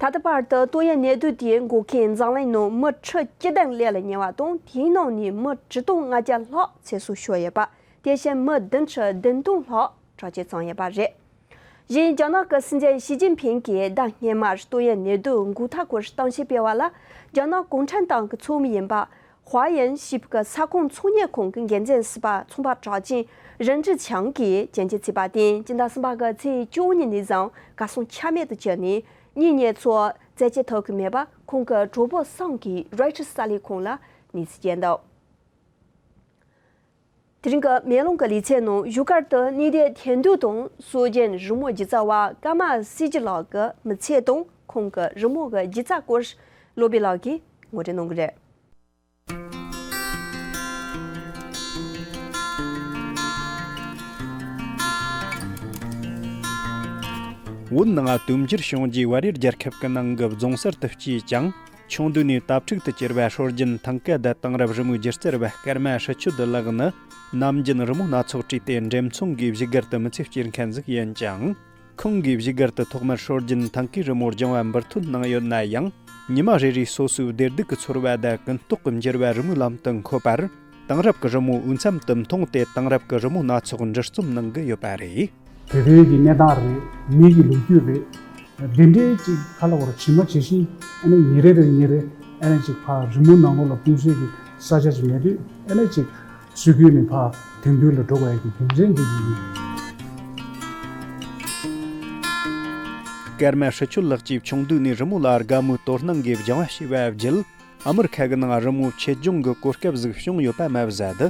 ད་ལྟ་བར་དུ་ཏོག་དབྱིབས་ནད་དུག་དེས་འགོས་མཁན་འཛམ་གླིང་ནང་མི་ཁྲི་བཅུ་བདུན་སླེབས་ལ་ཉེ་བ་དང་། དེའི་ནང་ནས་མི་ཁྲི་སྟོང་ལྔ་བརྒྱ་ལྷག་ཚེ་སྲོག་ཤོར་ཡོད་པ། དེ་བཞིན་མི་བདུན་ཁྲི་བདུན་སྟོང་ལྷག་དྲག་སྐྱེད་བྱུང་ཡོད་པ་རེད། གཞན། རྒྱ་ནག་གི་སྲིད་འཛིན་ཞི་ཅིན་ཕིང་གིས་ཟླ་སྔོན་མར་ཏོག་དབྱིབས་ནད་དུག་འགོས་མཐའ་སྐོར་གཏམ་བཤད་སྤེལ་བ་ལ། རྒྱ་ནག་གུང་ཁྲན་ཏང་གི་ཚོགས་མི་ཡིན་པ་ཧྭ་ཡིན་ཞེས་པའི་ས་ཁོངས་ཚོང་གཉེར་ཁང་གི་འགན་འཛིན་ཟུར་པ་ཚོང་པ་གྲགས་ཅན་རིན་ཀྲི་ཆང་གིས་སྐྱོན་བརྗོད་བྱས་པར་བརྟེན། སྤྱི་ཟླ་གསུམ་པ་གི་ཚེས་བཅུ་གཉིས་ནས་བཟུང་གར་སོང་ཆ་མེད་དུ་གྱུར་ནས། གཉེན་ཉེ་ཚོ་རྩད་གཅོད་ཐུབ་ཀྱི་མེད་པ་ཁོང་གི་གྲོགས་པོ་གསུམ་གྱིས་རོའི་ཊར་གསར་ལས་ཁང་ལ་གནས་ཚུལ་བསྐྱལ་འདུག་དེ་རིང་གི་མེ་ལོང་གི་ལེ་ཚན་ནང་བཞུགས་སྒར་དུ་གནས་སྡོད་ཐེར་འདོན་དང་སྲོལ་རྒྱུན་རི་མོ་སྒྱུ་རྩལ་བ་ཀརྨ་སྲས་ཀྱི་ལགས་ཀྱི་མི་ཚེ་དང་ཁོང་གི་རི་མོ་གི་སྒྱུ་རྩལ་སྐོར་བློ་བྷེ་ལགས་ཀྱིས་ངོ་སྤྲོད་གནང་གི་རེད། བོད་ནང་དུམ་གྱུར་བྱུང་རྗེས་བལ་ཡུལ་རྒྱལ་ཁབ་ཀྱི་ནང་གི་རྫོང་གསར་དུ་སྐྱེས་ཀྱང་། ཆུང་དུས་ནས་དྭ་ཕྲུག་ཏུ་གྱུར་པ་སྲོལ་རྒྱུན་ཐང་ཀ་བརྡ་དེང་རབས་རི་མོའི་སྒྱུ་རྩལ་བ་ཀརྨ་ཧྲི་ཆོད་ལགས་ནི། ནམ་རྒྱུན་རི་མོ་སྣ་ཚོགས་བྲིས་ཏེ་འགྲེམས་ཚོང་གིས་བཞུགས་སྒར་དུ་མི་ཚེ་སྐྱེལ་མཁན་ཟིག་ཡིན་ཀྱང་། ཁོང་གིས་བཞུགས་སྒར་དུ་ཐོག་མར་སྲོལ་རྒྱུན་ཐང་ཀའི་རི་མོ་སྦྱང་བ་འབུར་ཐོན་གནང་ཡོད་ན་ཡང་། ཉི་མ་རེ་རེའི་སོ་སོའི་བདེ་སྡུག་གི་ཚོར་བ་དང་ཀུན་རྟོག་གི་འགྱུར་བ་རི་མོའི་ལམ་དུ་འཁོད་པར། དེང་རབས་ཀྱི་རི་མོ་འོས་འཚམ་དུ་མཐོང་སྟེ། དེང་རབས་ཀྱི་རི་མོ་སྣ་ཚོགས་འབྲི་རྩོམ་གནང་གི་ཡོད་པ་རེད། དེ་དུས་ཀྱི་གནས་སྟངས་རེད། མི་གི་ལོ་རྒྱུས་རེད། འདི་འདྲའི་ཅིག་ཁ་ལ་བོར་ཇི་མ་ཇི་བཞིན་ཨ་ནི་ཉིན་རེ་རེ་ཉིན་རེ་ཨ་ནི་ཅིག་ཕར་རི་མོ་ནང་ལོགས་ལ་སྤུངས་སའི་གི་ས་ཆ་ཅིག་མེད་དུས། ཨ་ནི་ཅིག་སྲོལ་རྒྱུན་ནས་ཕར་དེང་དུས་ལ་འགྲོ་དགོས་ཡ་གི་རྒྱུ་མཚན་འདི་ཅིག་ཡིན། ཀརྨ་ཧྲི་ཆོད་ལགས་ཀྱིས་ཆུང་དུས་ནས་རི་མོ་ལ་དགའ་མོས་དོ་སྣང་གིས་སྦྱང་བ་བྱས་པ་བརྒྱུད། ཨ་མི་རི་ཁ་གི་ནང་རི་མོ་ཆེད་སྦྱོང་གི་གོ་སྐབས་ཟིག་བྱུང་ཡོད་པ་མ་ཟད།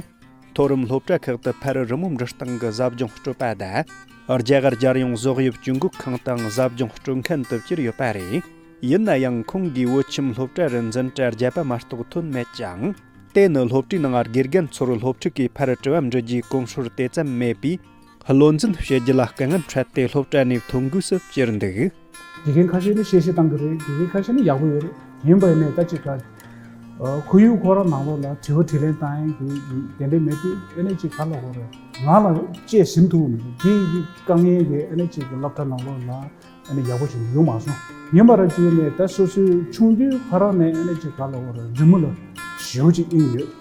མཐོ་རིམ་སློབ་གྲྭ་ཁག་ཏུ་ཕར་རི་མོ་འབྲི་སྟངས་ཀྱི་ཟབ་སྦྱོང་སྤྲོད་པ་དང་། རྒྱ་གར་རྒྱལ་ཡོངས་བཟོ་དབྱིབས་ཇུས་འགོད་ཁང་དང་ཟབ་སྦྱོང་སྤྲོད་མཁན་དུ་གྱུར་ཡོད་པ་རེད། ཡིན་ན་ཡང་ཁོང་གིས་བོད་ཁྱིམ་སློབ་གྲྭ་རུ་འཛིན་གྲྭ་བརྒྱད་པ་མ་གཏོགས་ཐོན་མེད་ཅིང་། དེ་ནི་སློབ་གྲྭའི་ནང་དགེ་རྒན་ཚོར་སློབ་ཕྲུག་གིས་ཕར་དྲི་བ་འདྲི་རྒྱུའི་གོམས་སྲོལ་དེ་ཙམ་མེད་པས། བློ་འཛིན་བྱེད་རྒྱུ་ལ་དཀའ་ངལ་འཕྲད་དེ་སློབ་གྲྭ་ནས་ཐོན་དགོས་སུ་གྱུར་འདུག། དགེ་རྒན་ཁ་ཤས་ནི་གཤེ་གཤེ་བཏང་གི་རེད། དགེ་རྒན་ཁ་ཤས་ནི་ཡག་པོ་ཡོད་རེད། ཡིན་པ་ཡིན་ནའི་ད་ཅིག་ག་ཨ། ཁོར་ཡུག་ཁོ་རང་ནང་ལོགས་ལ་དྲི་བ་དྲིས་ལན་བཏང་ཡས་ཀྱི་དེ་འདྲ་མེད་དུས་ཨ་ནི་ཅིག་ག་ལབ་དགོས་རེད། ང་ལ་དཔྱད་ཟིན་ཐུབ་མི་འདུག། དེ་ཡི་དཀའ་ངལ་གྱིས་ཨ་ནི་ཅིག་སློབ་གྲྭ་ནང་ལོགས་ལ་ཨ་ནི་ཡག་པོ་ཞིག་ཡོང་མ་སོང་། ཡིན་པ་ར་ཅིག་ནས་ད་སོ་སོའི་ཆུང་དུས་ཁོ་རང་ནས་ཨ་ནི་ཅིག་ག་ལབ་དགོས་རེད། རི་མོ་ལ་ཞེ་པོ་ཅིག་དབྱིངས་ཡོད།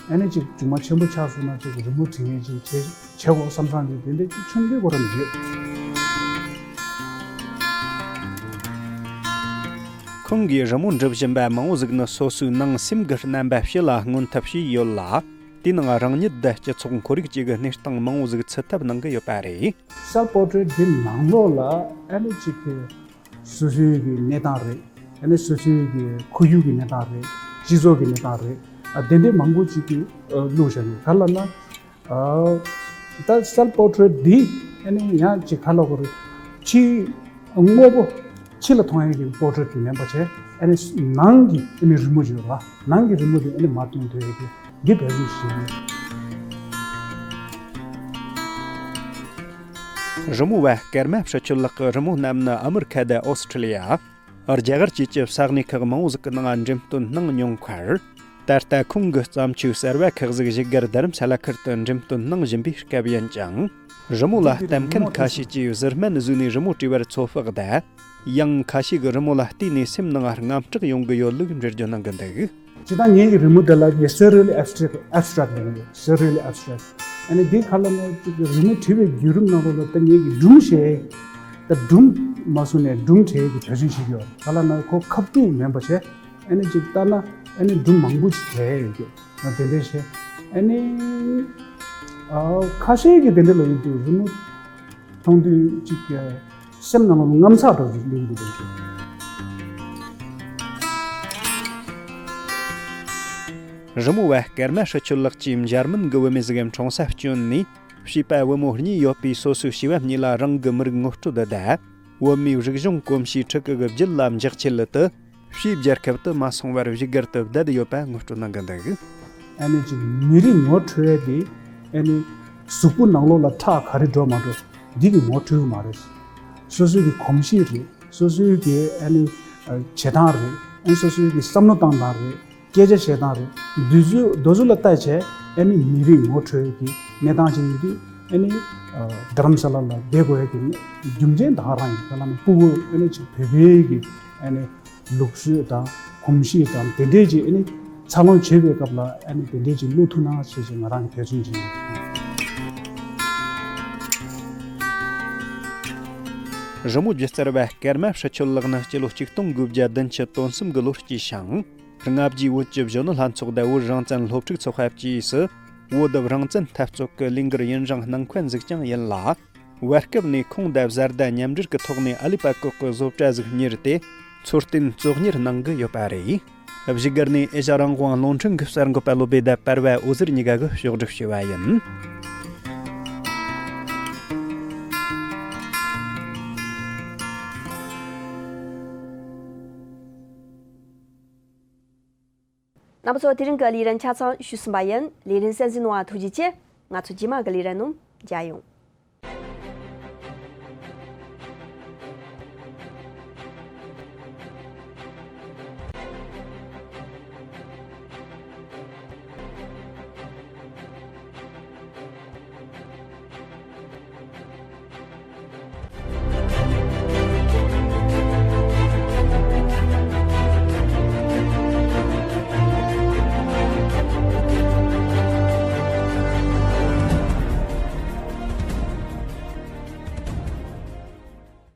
ཨ་ནི་ཅིག་མཇུག་མ་ཆེན་པོ་ཆགས་སོང་ན་ཅིག་རི་མོ་འབྲི་མཁན་ཅིག་བྱེད་བྱེད་དགོས་བསམ་བསམ་གྱི་དེ་འདྲ་ཅིག་ཆུང་དུས་ཁོ་རང་ནས་ཡོད། ཁོང་གིས་རི་མོ་འབྲི་བཞིན་པ་མང་བོ་ཟིག་ནི་སོ་སོའི་ནང་སེམས་ཀྱི་རྣམ་པ་ཕྱི་ལ་མངོན་ཐབས་བྱས་ཡོད་ལ། དེའི་ནང་རང་ཉིད་དང་སྤྱི་ཚོགས་ཁོར་ཡུག་བཅས་ཀྱི་གནས་སྟངས་མང་བོ་ཟིག་ཚུད་ཐབས་གནང་གི་ཡོད་པ་རེད། Self portrait འདི་ནང་ལོགས་ལ་ཨ་ནི་ཅིག་གི་སོ་སོའི་གི་གནས་སྟངས་རེད། ཨ་ནི་སོ་སོའི་གི་ཁོར་ཡུག་གི་གནས་སྟངས་རེད། སྤྱི་ཚོགས་གི་གནས་སྟངས་རེད། ཨ་དེ་འདྲའི་མང་པོ་ཅིག་གི་ཨ་བླུགས་བཞག་ཡོད། ག་ལབ་ན། ཨ་ད་self portrait འདི་ཨ་ནི་ཡང་ཅིག་ག་ལབ་དགོས་རེད། ཕྱི་དངོས་པོ་ཕྱི་ལ་མཐོང་ཡས་ཀྱི་པོར་ཊེཊ་དེ་མིན་པ་བྱས། ཨ་ནི་ནང་གི་ཨ་ནི་རི་མོ་ཅིག་ཡོད་པ། ནང་གི་རི་མོ་དེ་ཨ་ནི་མར་སྟོན་ཐུབ་ཡས་ཀྱི་འདི་འབད་བརྩོན་བྱེད་ཀྱི་ཡོད། རི་མོ་བ་ཀརྨ་ཧྲི་ཆོས་ལགས་ཀྱི་རི་མོ་རྣམས་ནི་ཨ་མི་རི་ཁ་དང་ཨོ་སི་ཁྲི་ལི་ཡ། རྒྱ་གར་བཅས་ཀྱི་ས་གནས་ཁག་མང་བོ་ཟིག་གི་ནང་འགྲེམས་སྟོན་གནང་མྱོང་ཁར། ད་ལྟ་ཁོང་གི་བརྩམས་ཆོས་གསར་བ་ཁག་ཟིག་བཞུགས་སྒར་རྡ་རམ་ས་ལ་ཁུལ་དུ་འགྲེམས་སྟོན་གནང་བཞིན་པའི་སྐབས་ཡིན་ཅིང་། རི་མོ་ལ་ལྟ་མཁན་ཁ་ཤས་ཀྱིས་ཟུར་སྨན་བཟོས་ནས་རི་མོ་བྲིས་པར་ཚོད་དཔག་དང་། ཡང་ཁ་ཤས་ཀྱིས་རི་མོ་ལ་བལྟས་ནས་སེམས་ནང་དངངས་སྐྲག་ཡོང་གི་ཡོད་ལུགས་འགྲེལ་བརྗོད་གནང་གི་འདུག། སྤྱིར་བཏང་ངེད་ཀྱི་རི་མོ་དེ་ལ་ངས་surreal abstract abstract ལབ་ཀྱི་ཡོད། Surreal abstract ཨ་ནི་འདི་ག་ལབ་ན་ཅིག་རི་མོ་བྲིས་པའི་བརྒྱུད་རིམ་ནང་ལོགས་ལ་ད་ངེད་ཀྱིས་སྒྲུང་བཤད། ད་སྒྲུང་མ་བཟོ་ནས་སྒྲུང་བྲིས་ཀྱི་འབད་བརྩོན་བྱེད་ཀྱི་ཡོད། ག་ལབ་ན་ཁོ་ཁ་སྤྲུགས་མིན་པ་བྱས། ཨ་ནི་ཅིག་ལྟ་ན་ཨ་ནི་སྒྲུང་མང་པོ་ཅིག་བྲིས་ཡོད་ཀྱི། ང་དེ་འདྲས་བྱས། ཨ་ནི་ཨ་ཁ་ཤས་ཀྱིས་དེ་འདྲ་ལབ་ཡོང་དུས་རི་མོ་མཐོང་དུས་ཅིག་སེམས་ནང་ལ་རྔམ་ཚགས་འདྲ་ཞིག་སླེབས་འདུག། རི་མོ་བ་ཀརྨ་ཧྲི་ཆོས་ལགས་ཀྱིས་འཇར་མན་གྱི་བུད་མེད་ཟིག་གམ་འཁྲུངས་ས་བསྐྱོན་ནས། བྱིས་པ་བུ་མོ་གཉིས་ཡོད་པའི་སོ་སོའི་བྱིས་པ་གཉིས་ལ་རང་གི་མི་རིགས་ངོ་སྤྲོད་དང་། བོད་མིའི་རིག་གཞུང་གོམས་གཤིས་ཕྲུ་གུ་གི་རྒྱུད་ལ་འཇགས་ཆེད་དུ། ཕྱིའི་རྒྱལ་ཁབ་ཏུ་མ་སོང་བར་བཞུགས་སྒར་དུ་བསྡད་ཡོད་པ་ངོ་སྤྲོད་གནང་གི་འདུག། ཨ་ནི་ཅིག་མི་རིགས་ངོ་འཕྲོད་ཡས་དེ་ཨ་ནི་གཟུགས་པོ་ནང་ལོགས་ལ་ཁྲག་ག་རེ་འགྲོ་མ་འགྲོ་འདི་གི་ངོ་འཕྲོད་ཀྱི་མ་རེད། སོ་སོའི་གི་གོམས་གཤིས་རེད། སོ་སོའི་གི་ཨ་ནི་བྱེད་སྟངས་རེད། ཨ་ནི་སོ་སོའི་གི་བསམ་བློ་བཏང་སྟངས་རེད། སྐད་ཆ་བཤད་སྟངས་རེད། དེ་ཚོའི་དེ་ཚོ་ལ་ལྟ་བྱས་ཨ་ནི་མི་རིགས་ངོ་འཕྲོད་ཀྱི་གནས་སྟངས་ཅིག་ཡིན་དུས་ཨ་ནི་རྡ་རམ་ས་ལ་ལ་བསྡད་དགོས་ཡ་གི་རྒྱུ་མཚན་ད་ག་རང་ཡིན། ད་ལ་ནི་སྤུ་གུ་ཨ་ནི་ཅིག་བོད་པའི་གི་ཨ་ནི་ལུགས་སྲོལ་དང་གོམས་གཤིས་དང་དེ་འདྲས་ཅིག་ཨ་ནི་འཚར་ལོངས་བྱེད་པའི་སྐབས་ལ་ཨ་ནི་དེ་འདྲས་ཅིག་བློ་ཐུག་ན་ཞེས་ཅིག་ང་རང་གི་འབད་བརྩོན་ཅིག་ཡིན། རི་མོ་སྒྱུ་རྩལ་བ་ཀརྨ་ཧྲི་ཆོས་ལགས་ནི་སྤྱི་ལོ་ཆིག་སྟོང་དགུ་བརྒྱ་བདུན་ཅུ་དོན་གསུམ་གྱི་ལོར་སྐྱེས་ཤིང་། ལྔ་བརྒྱའི་བོད་ཀྱི་གཞོན་ནུ་ལྷན་ཚོགས་དང་བོད་རང་བཙན་སློབ་ཕྲུག་ཚོགས་པ་བཅས་སུ་བོད་རང་བཙན་འཐབ་རྩོད་ཀྱི་ལས་འགུལ་ཡུན་རིང་གནང་མཁན་ཟིག་ཀྱང་ཡིན་ལ། བར་སྐབས་ནས་ཁོང་དང་བཟའ་ཟླ་མཉམ་འབྲེལ་གྱི་ཐོག་ནས་ཨ་ལི་པ་ཀོག་གི་བཟོ་གྲྭ་ཟིག་གཉེར་ཏེ་འཚོ་རྟེན་བཙོག་གཉེར་གནང་གི་ཡོད་པ་རེད། བཞུགས་སྒར་ནས་ཨེ་ཤ་རང་དབང་རླུང་འཕྲིན་གྱི་གསར་འགོད་པ་བློ་བདེ་དང་པར་བ་འོད་ཟེར་གཉིས་ཀ་གིས་ཕྱོགས་སྒྲིག་བྱས་པ་ཡིན། རྣམ་པ་ཚོ། དེ་རིང་གི་ལས་རིམ་ཆ་ཚང་ཞུས་ཟིན་པ་ཡིན། ལས་རིམ་གསན་གཟིགས་གནང་བ་ཐུགས་རྗེ་ཆེ། ང་ཚོ་རྗེས་མ་གི་ལས་རིམ་ནང་མཇལ་ཡོང་།